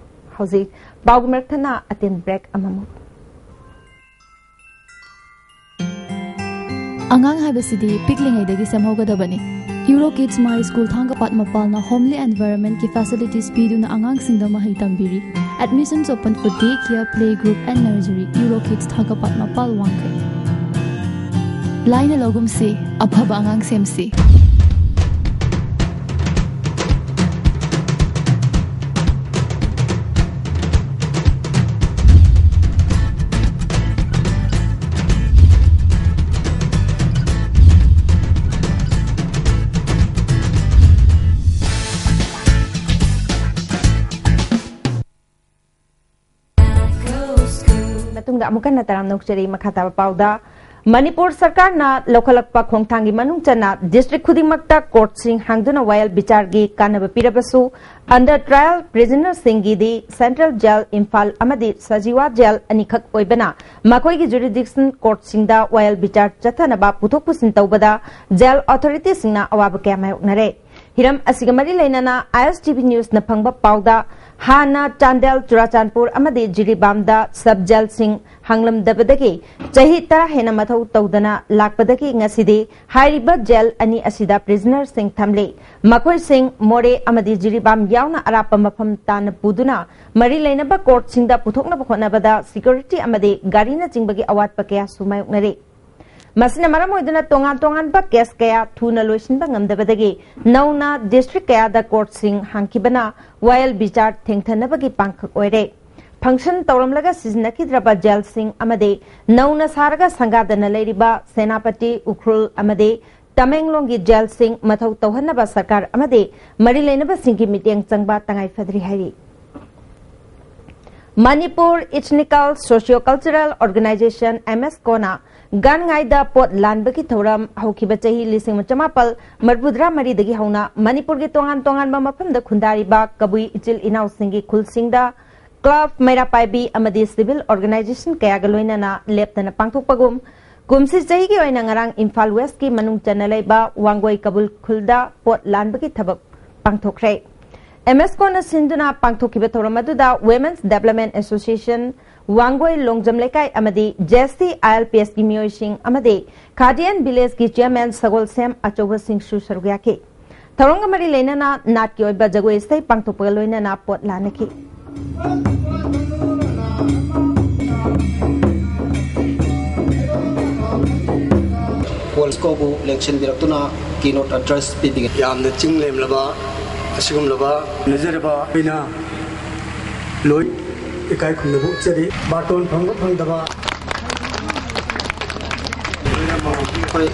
ꯍꯧꯖꯤꯛ ꯄꯥꯎꯒꯤ ꯃꯔꯛ ꯊꯠꯅ ꯑꯇꯦꯟ ꯕ꯭ꯔꯦꯛ ꯑꯃꯃꯨꯛ꯫ ꯑꯉꯥꯡ ꯍꯥꯏꯕꯁꯤꯗꯤ ꯄꯤꯛꯂꯤꯉꯩꯗꯒꯤ ꯁꯦꯝꯍꯧꯒꯗꯕꯅꯤ꯫ ꯌꯨꯔꯣ ꯀꯤꯗꯁ ꯃꯥꯏ ꯁ꯭ꯀꯨꯜ ꯊꯥꯡꯒꯄꯥꯠ ꯃꯄꯥꯜꯅ ꯍꯣꯝꯂꯤ ꯑꯦꯟꯚꯥꯏꯔꯟꯃꯦꯟꯠꯀꯤ ꯐꯦꯁꯤꯂꯤꯇꯤꯁ ꯄꯤꯗꯨꯅ ꯑꯉꯥꯡꯁꯤꯡꯗ ꯃꯍꯩ ꯇꯝꯕꯤꯔꯤ꯫ Admissions open for day care, play group and nursery. Euro kids ꯊꯥꯡꯒꯄꯥꯠ ꯃꯄꯥꯜ ꯋꯥꯡꯈꯩ꯫ ꯂꯥꯏꯅ ꯂꯧꯒꯨꯝꯁꯤ, ꯑꯐꯕ ꯑꯉꯥꯡ ꯁꯦꯝꯁꯤ꯫ ꯃꯇꯨꯡꯗ ꯑꯃꯨꯛ ꯍꯟꯅ ꯇꯔꯥꯝꯅ ꯑꯣꯛꯆꯔꯤ꯫ ꯃꯈꯥ ꯇꯥꯕ ꯄꯥꯎꯗ ꯃꯅꯤꯄꯨꯔ ꯁꯔꯀꯥꯔꯅ ꯂꯧꯈꯠꯂꯛꯄ ꯈꯣꯡꯊꯥꯡꯒꯤ ꯃꯅꯨꯡ ꯆꯟꯅ district ꯈꯨꯗꯤꯡꯃꯛꯇ courtꯁꯤꯡ ꯍꯥꯡꯗꯨꯅ ꯋꯥꯌꯦꯜ ꯕꯤꯆꯥꯔꯒꯤ ꯀꯥꯟꯅꯕ ꯄꯤꯔꯕꯁꯨ, under trial prisonerꯁꯤꯡꯒꯤꯗꯤ Central Jail Imphal ꯑꯃꯗꯤ ꯁꯖꯤꯋꯥ Jail ꯑꯅꯤꯈꯛ ꯑꯣꯏꯕꯅ, ꯃꯈꯣꯏꯒꯤ jurisdiction courtꯁꯤꯡꯗ ꯋꯥꯌꯦꯜ ꯕꯤꯆꯥꯔ ꯆꯠꯊꯅꯕ ꯄꯨꯊꯣꯛ ꯄꯨꯁꯤꯟ ꯇꯧꯕꯗ jail authorityꯁꯤꯡꯅ ꯑꯋꯥꯕ ꯀꯌꯥ ꯃꯥꯌꯣꯛꯅꯔꯦ꯫ ꯍꯤꯔꯝ ꯑꯁꯤꯒ ꯃꯔꯤ ꯂꯩꯅꯅ ISTV Newsꯅ ꯐꯪꯕ ꯄꯥꯎꯗ, ꯍꯥꯟꯅ ꯆꯥꯟꯗꯦꯜ, ꯆꯨꯔꯥꯆꯥꯟꯄꯨꯔ ꯑꯃꯗꯤ ꯖꯤꯔꯤꯕꯥꯝꯗ sub jailꯁꯤꯡ ꯍꯥꯡꯂꯝꯗꯕꯗꯒꯤ ꯆꯍꯤ ꯇꯔꯥ ꯍꯦꯟꯅ ꯃꯊꯧ ꯇꯧꯗꯅ ꯂꯥꯛꯄꯗꯒꯤ ꯉꯁꯤꯗꯤ ꯍꯥꯏꯔꯤꯕ jail ꯑꯅꯤ ꯑꯁꯤꯗ prisonerꯁꯤꯡ ꯊꯝꯂꯤ꯫ ꯃꯈꯣꯏꯁꯤꯡ ꯃꯣꯔꯦ ꯑꯃꯗꯤ ꯖꯤꯔꯤꯕꯥꯝ ꯌꯥꯎꯅ ꯑꯔꯥꯞꯄ ꯃꯐꯝ ꯇꯥꯅ ꯄꯨꯗꯨꯅ ꯃꯔꯤ ꯂꯩꯅꯕ courtꯁꯤꯡꯗ ꯄꯨꯊꯣꯛꯅꯕ ꯍꯣꯠꯅꯕꯗ security ꯑꯃꯗꯤ ꯒꯥꯔꯤꯅꯆꯤꯡꯕꯒꯤ ꯑꯋꯥꯠꯄ ꯀꯌꯥꯁꯨ ꯃꯥꯌꯣꯛꯅꯔꯤ꯫ ꯃꯁꯤꯅ ꯃꯔꯝ ꯑꯣꯏꯗꯨꯅ ꯇꯣꯉꯥꯟ ꯇꯣꯉꯥꯟꯕ case ꯀꯌꯥ ꯊꯨꯅ ꯂꯣꯏꯁꯤꯟꯕ ꯉꯝꯗꯕꯗꯒꯤ ꯅꯧꯅ district ꯀꯌꯥꯗ courtꯁꯤꯡ ꯍꯥꯡꯈꯤꯕꯅ ꯋꯥꯌꯦꯜ ꯕꯤꯆꯥꯔ ꯊꯦꯡꯊꯅꯕꯒꯤ ꯄꯥꯡꯈꯛ ꯑꯣꯏꯔꯦ꯫ Function ꯇꯧꯔꯝꯂꯒ ꯁꯤꯖꯤꯟꯅꯈꯤꯗ꯭ꯔꯕ jailꯁꯤꯡ ꯑꯃꯗꯤ ꯅꯧꯅ ꯁꯥꯔꯒ ꯁꯪꯒꯥꯗꯅ ꯂꯩꯔꯤꯕ ꯁꯦꯅꯥꯄꯇꯤ, ꯎꯈ꯭ꯔꯨꯜ ꯑꯃꯗꯤ ꯇꯃꯦꯡꯂꯣꯡꯒꯤ jailꯁꯤꯡ ꯃꯊꯧ ꯇꯧꯍꯟꯅꯕ ꯁꯔꯀꯥꯔ ꯑꯃꯗꯤ ꯃꯔꯤ ꯂꯩꯅꯕꯁꯤꯡꯒꯤ ꯃꯤꯠꯌꯦꯡ ꯆꯪꯕ ꯇꯉꯥꯏ ꯐꯗ꯭ꯔꯤ ꯍꯥꯏꯔꯤ꯫ Manipur Ethnical Socio Cultural Organisation, MSCOꯅ ꯒꯥꯟꯉꯥꯏꯗ ꯄꯣꯠ ꯂꯥꯟꯕꯒꯤ ꯊꯧꯔꯝ ꯍꯧꯈꯤꯕ ꯆꯍꯤ ꯂꯤꯁꯤꯡ ꯑꯃ ꯆꯃꯥꯄꯜ ꯃꯔꯤꯐꯨꯇꯔꯥ ꯃꯔꯤꯗꯒꯤ ꯍꯧꯅ ꯃꯅꯤꯄꯨꯔꯒꯤ ꯇꯣꯉꯥꯟ ꯇꯣꯉꯥꯟꯕ ꯃꯐꯝꯗ ꯈꯨꯟꯗꯥꯔꯤꯕ ꯀꯕꯨꯏ ꯏꯆꯤꯜ ꯏꯅꯥꯎꯁꯤꯡꯒꯤ ꯈꯨꯜꯁꯤꯡꯗ club, ꯃꯩꯔꯥ ꯄꯥꯏꯕꯤ ꯑꯃꯗꯤ civil organisation ꯀꯌꯥꯒ ꯂꯣꯏꯅꯅ ꯂꯦꯞꯇꯅ ꯄꯥꯡꯊꯣꯛꯄꯒꯨꯝ, ꯀꯨꯝꯁꯤ ꯆꯍꯤꯒꯤ ꯑꯣꯏꯅ ꯉꯔꯥꯡ ꯏꯝꯐꯥꯜ Westꯀꯤ ꯃꯅꯨꯡ ꯆꯟꯅ ꯂꯩꯕ ꯋꯥꯡꯒꯣꯏ ꯀꯕꯨꯏ ꯈꯨꯜꯗ ꯄꯣꯠ ꯂꯥꯟꯕꯒꯤ ꯊꯕꯛ ꯄꯥꯡꯊꯣꯛꯈ꯭ꯔꯦ꯫ MSCOꯅ ꯁꯤꯟꯗꯨꯅ ꯄꯥꯡꯊꯣꯛꯈꯤꯕ ꯊꯧꯔꯝ ꯑꯗꯨꯗ Women's Development Association, Wangoi Longjam ꯂꯩꯀꯥꯏ ꯑꯃꯗꯤ JST ILPSꯀꯤ ꯃꯤꯑꯣꯏꯁꯤꯡ ꯑꯃꯗꯤ Khadian Villageꯀꯤ chairman ꯁꯒꯣꯜꯁꯦꯝ ꯑꯆꯧꯕꯁꯤꯡꯁꯨ ꯁꯔꯨꯛ ꯌꯥꯈꯤ꯫ ꯊꯧꯔꯝꯒ ꯃꯔꯤ ꯂꯩꯅꯅ ꯅꯥꯠꯀꯤ ꯑꯣꯏꯕ ꯖꯒꯣꯏ ꯏꯁꯩ ꯄꯥꯡꯊꯣꯛꯄꯒ ꯂꯣꯏꯅꯅ ꯄꯣꯠ ꯂꯥꯟꯅꯈꯤ꯫ ꯀꯣꯜꯁꯀꯣꯕꯨ ꯂꯦꯡꯁꯤꯟꯕꯤꯔꯛꯇꯨꯅ keynote address ꯄꯤꯕꯤꯒꯅꯤ꯫ ꯌꯥꯝꯅ ꯆꯤꯡ ꯂꯦꯝꯂꯕ ꯑꯁꯤꯒꯨꯝꯂꯕ ꯂꯩꯖꯔꯕ ꯑꯩꯅ ꯂꯣꯏ ꯏꯀꯥꯏ ꯈꯨꯝꯅꯕ ꯎꯠꯆꯔꯤ꯫ ꯕꯥꯔꯇꯣꯟ ꯐꯪꯕ ꯐꯪꯗꯕ ꯑꯩꯈꯣꯏ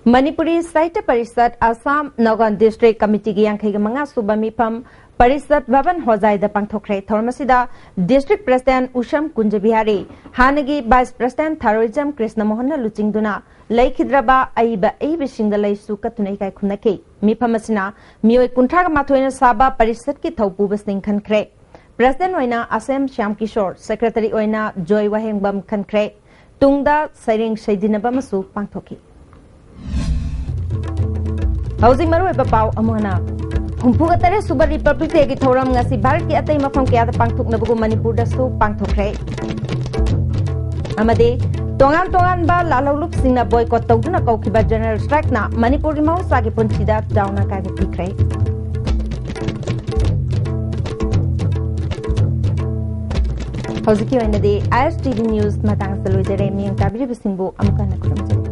ꯃꯅꯤꯄꯨꯔꯤ ꯁꯥꯍꯤꯇ꯭ꯌ ꯄꯔꯤꯁꯠ ꯑꯁꯥꯝ ꯅꯥꯒꯥꯂꯦꯟ ꯗꯤꯁꯇ꯭ꯔꯤꯛ ꯀꯃꯤꯇꯤꯒꯤ ꯌꯥꯡꯈꯩꯒ ꯃꯉꯥ ꯁꯨꯕ ꯃꯤꯐꯝ ꯄꯔꯤꯁꯠ ꯚꯕꯟ ꯍꯣꯖꯥꯏꯗ ꯄꯥꯡꯊꯣꯛꯈ꯭ꯔꯦ꯫ ꯊꯧꯔꯝ ꯑꯁꯤꯗ ꯗꯤꯁꯇ꯭ꯔꯤꯛ ꯄ꯭ꯔꯦꯁꯤꯗꯦꯟꯠ ꯎꯁꯝ ꯀꯨꯟꯖꯕꯤꯍꯥꯔꯤ, ꯍꯥꯟꯅꯒꯤ ꯚꯥꯏꯁ ꯄ꯭ꯔꯦꯁꯤꯗꯦꯟꯠ ꯊꯥꯔꯣꯏꯖꯝ ꯀ꯭ꯔꯤꯁꯅ ꯃꯣꯍꯟꯅ ꯂꯨꯆꯤꯡꯗꯨꯅ ꯂꯩꯈꯤꯗ꯭ꯔꯕ ꯑꯏꯕ ꯑꯏꯕꯤꯁꯤꯡꯗ ꯂꯩꯁꯨ ꯀꯠꯇꯨꯅ ꯏꯀꯥꯏ ꯈꯨꯝꯅꯈꯤ꯫ ꯃꯤꯐꯝ ꯑꯁꯤꯅ ꯃꯤꯑꯣꯏ ꯀꯨꯟꯊ꯭ꯔꯥꯒ ꯃꯥꯊꯣꯏꯅ ꯁꯥꯕ ꯄꯔꯤꯁꯠꯀꯤ ꯊꯧꯄꯨꯕꯁꯤꯡ ꯈꯟꯈ꯭ꯔꯦ꯫ ꯄ꯭ꯔꯦꯁꯤꯗꯦꯟꯠ ꯑꯣꯏꯅ ꯑꯁꯦꯝ ꯁ꯭ꯌꯥꯝ ꯀꯤꯁꯣꯔ, ꯁꯦꯀ꯭ꯔꯦꯇꯔꯤ ꯑꯣꯏꯅ ꯖꯣꯏ ꯋꯥꯍꯦꯡꯕꯝ ꯈꯟꯈ꯭ꯔꯦ꯫ ꯇꯨꯡꯗ ꯁꯩꯔꯦꯡ ꯁꯩꯗꯤꯟꯅꯕ ꯑꯃꯁꯨ ꯄꯥꯡꯊꯣꯛꯈꯤ꯫ ꯍꯧꯖꯤꯛ ꯃꯔꯨꯑꯣꯏꯕ ꯄꯥꯎ ꯑꯃꯨꯛ ꯍꯟꯅ꯫ ꯍꯨꯝꯐꯨꯒ ꯇꯔꯦꯠ ꯁꯨꯕ ꯔꯤꯄꯕ꯭ꯂꯤꯛ ꯗꯦꯒꯤ ꯊꯧꯔꯝ ꯉꯁꯤ ꯚꯥꯔꯠꯀꯤ ꯑꯇꯩ ꯃꯐꯝ ꯀꯌꯥꯗ ꯄꯥꯡꯊꯣꯛꯅꯕꯒꯨꯝ ꯃꯅꯤꯄꯨꯔꯗꯁꯨ ꯄꯥꯡꯊꯣꯛꯈ꯭ꯔꯦ꯫ ꯑꯃꯗꯤ ꯇꯣꯉꯥꯟ ꯇꯣꯉꯥꯟꯕ ꯂꯥꯜꯍꯧꯂꯨꯞꯁꯤꯡꯅ ꯕꯣꯏꯀꯣꯠ ꯇꯧꯗꯨꯅ ꯀꯧꯈꯤꯕ ꯖꯦꯅꯔꯦꯜ ꯁ꯭ꯇ꯭ꯔꯥꯏꯛꯅ ꯃꯅꯤꯄꯨꯔꯒꯤ ꯃꯍꯧꯁꯥꯒꯤ ꯄꯨꯟꯁꯤꯗ ꯆꯥꯎꯅ ꯑꯀꯥꯏꯕ ꯄꯤꯈ꯭ꯔꯦ꯫ ꯍꯧꯖꯤꯛꯀꯤ ꯑꯣꯏꯅꯗꯤ ISTV news ꯃꯇꯥꯡ ꯑꯁꯤꯗ ꯂꯣꯏꯖꯔꯦ꯫ ꯃꯤꯠꯌꯦꯡ ꯇꯥꯕꯤꯔꯤꯕꯁꯤꯡꯕꯨ ꯑꯃꯨꯛ ꯍꯟꯅ ꯈꯨꯔꯨꯝꯖꯔꯤ꯫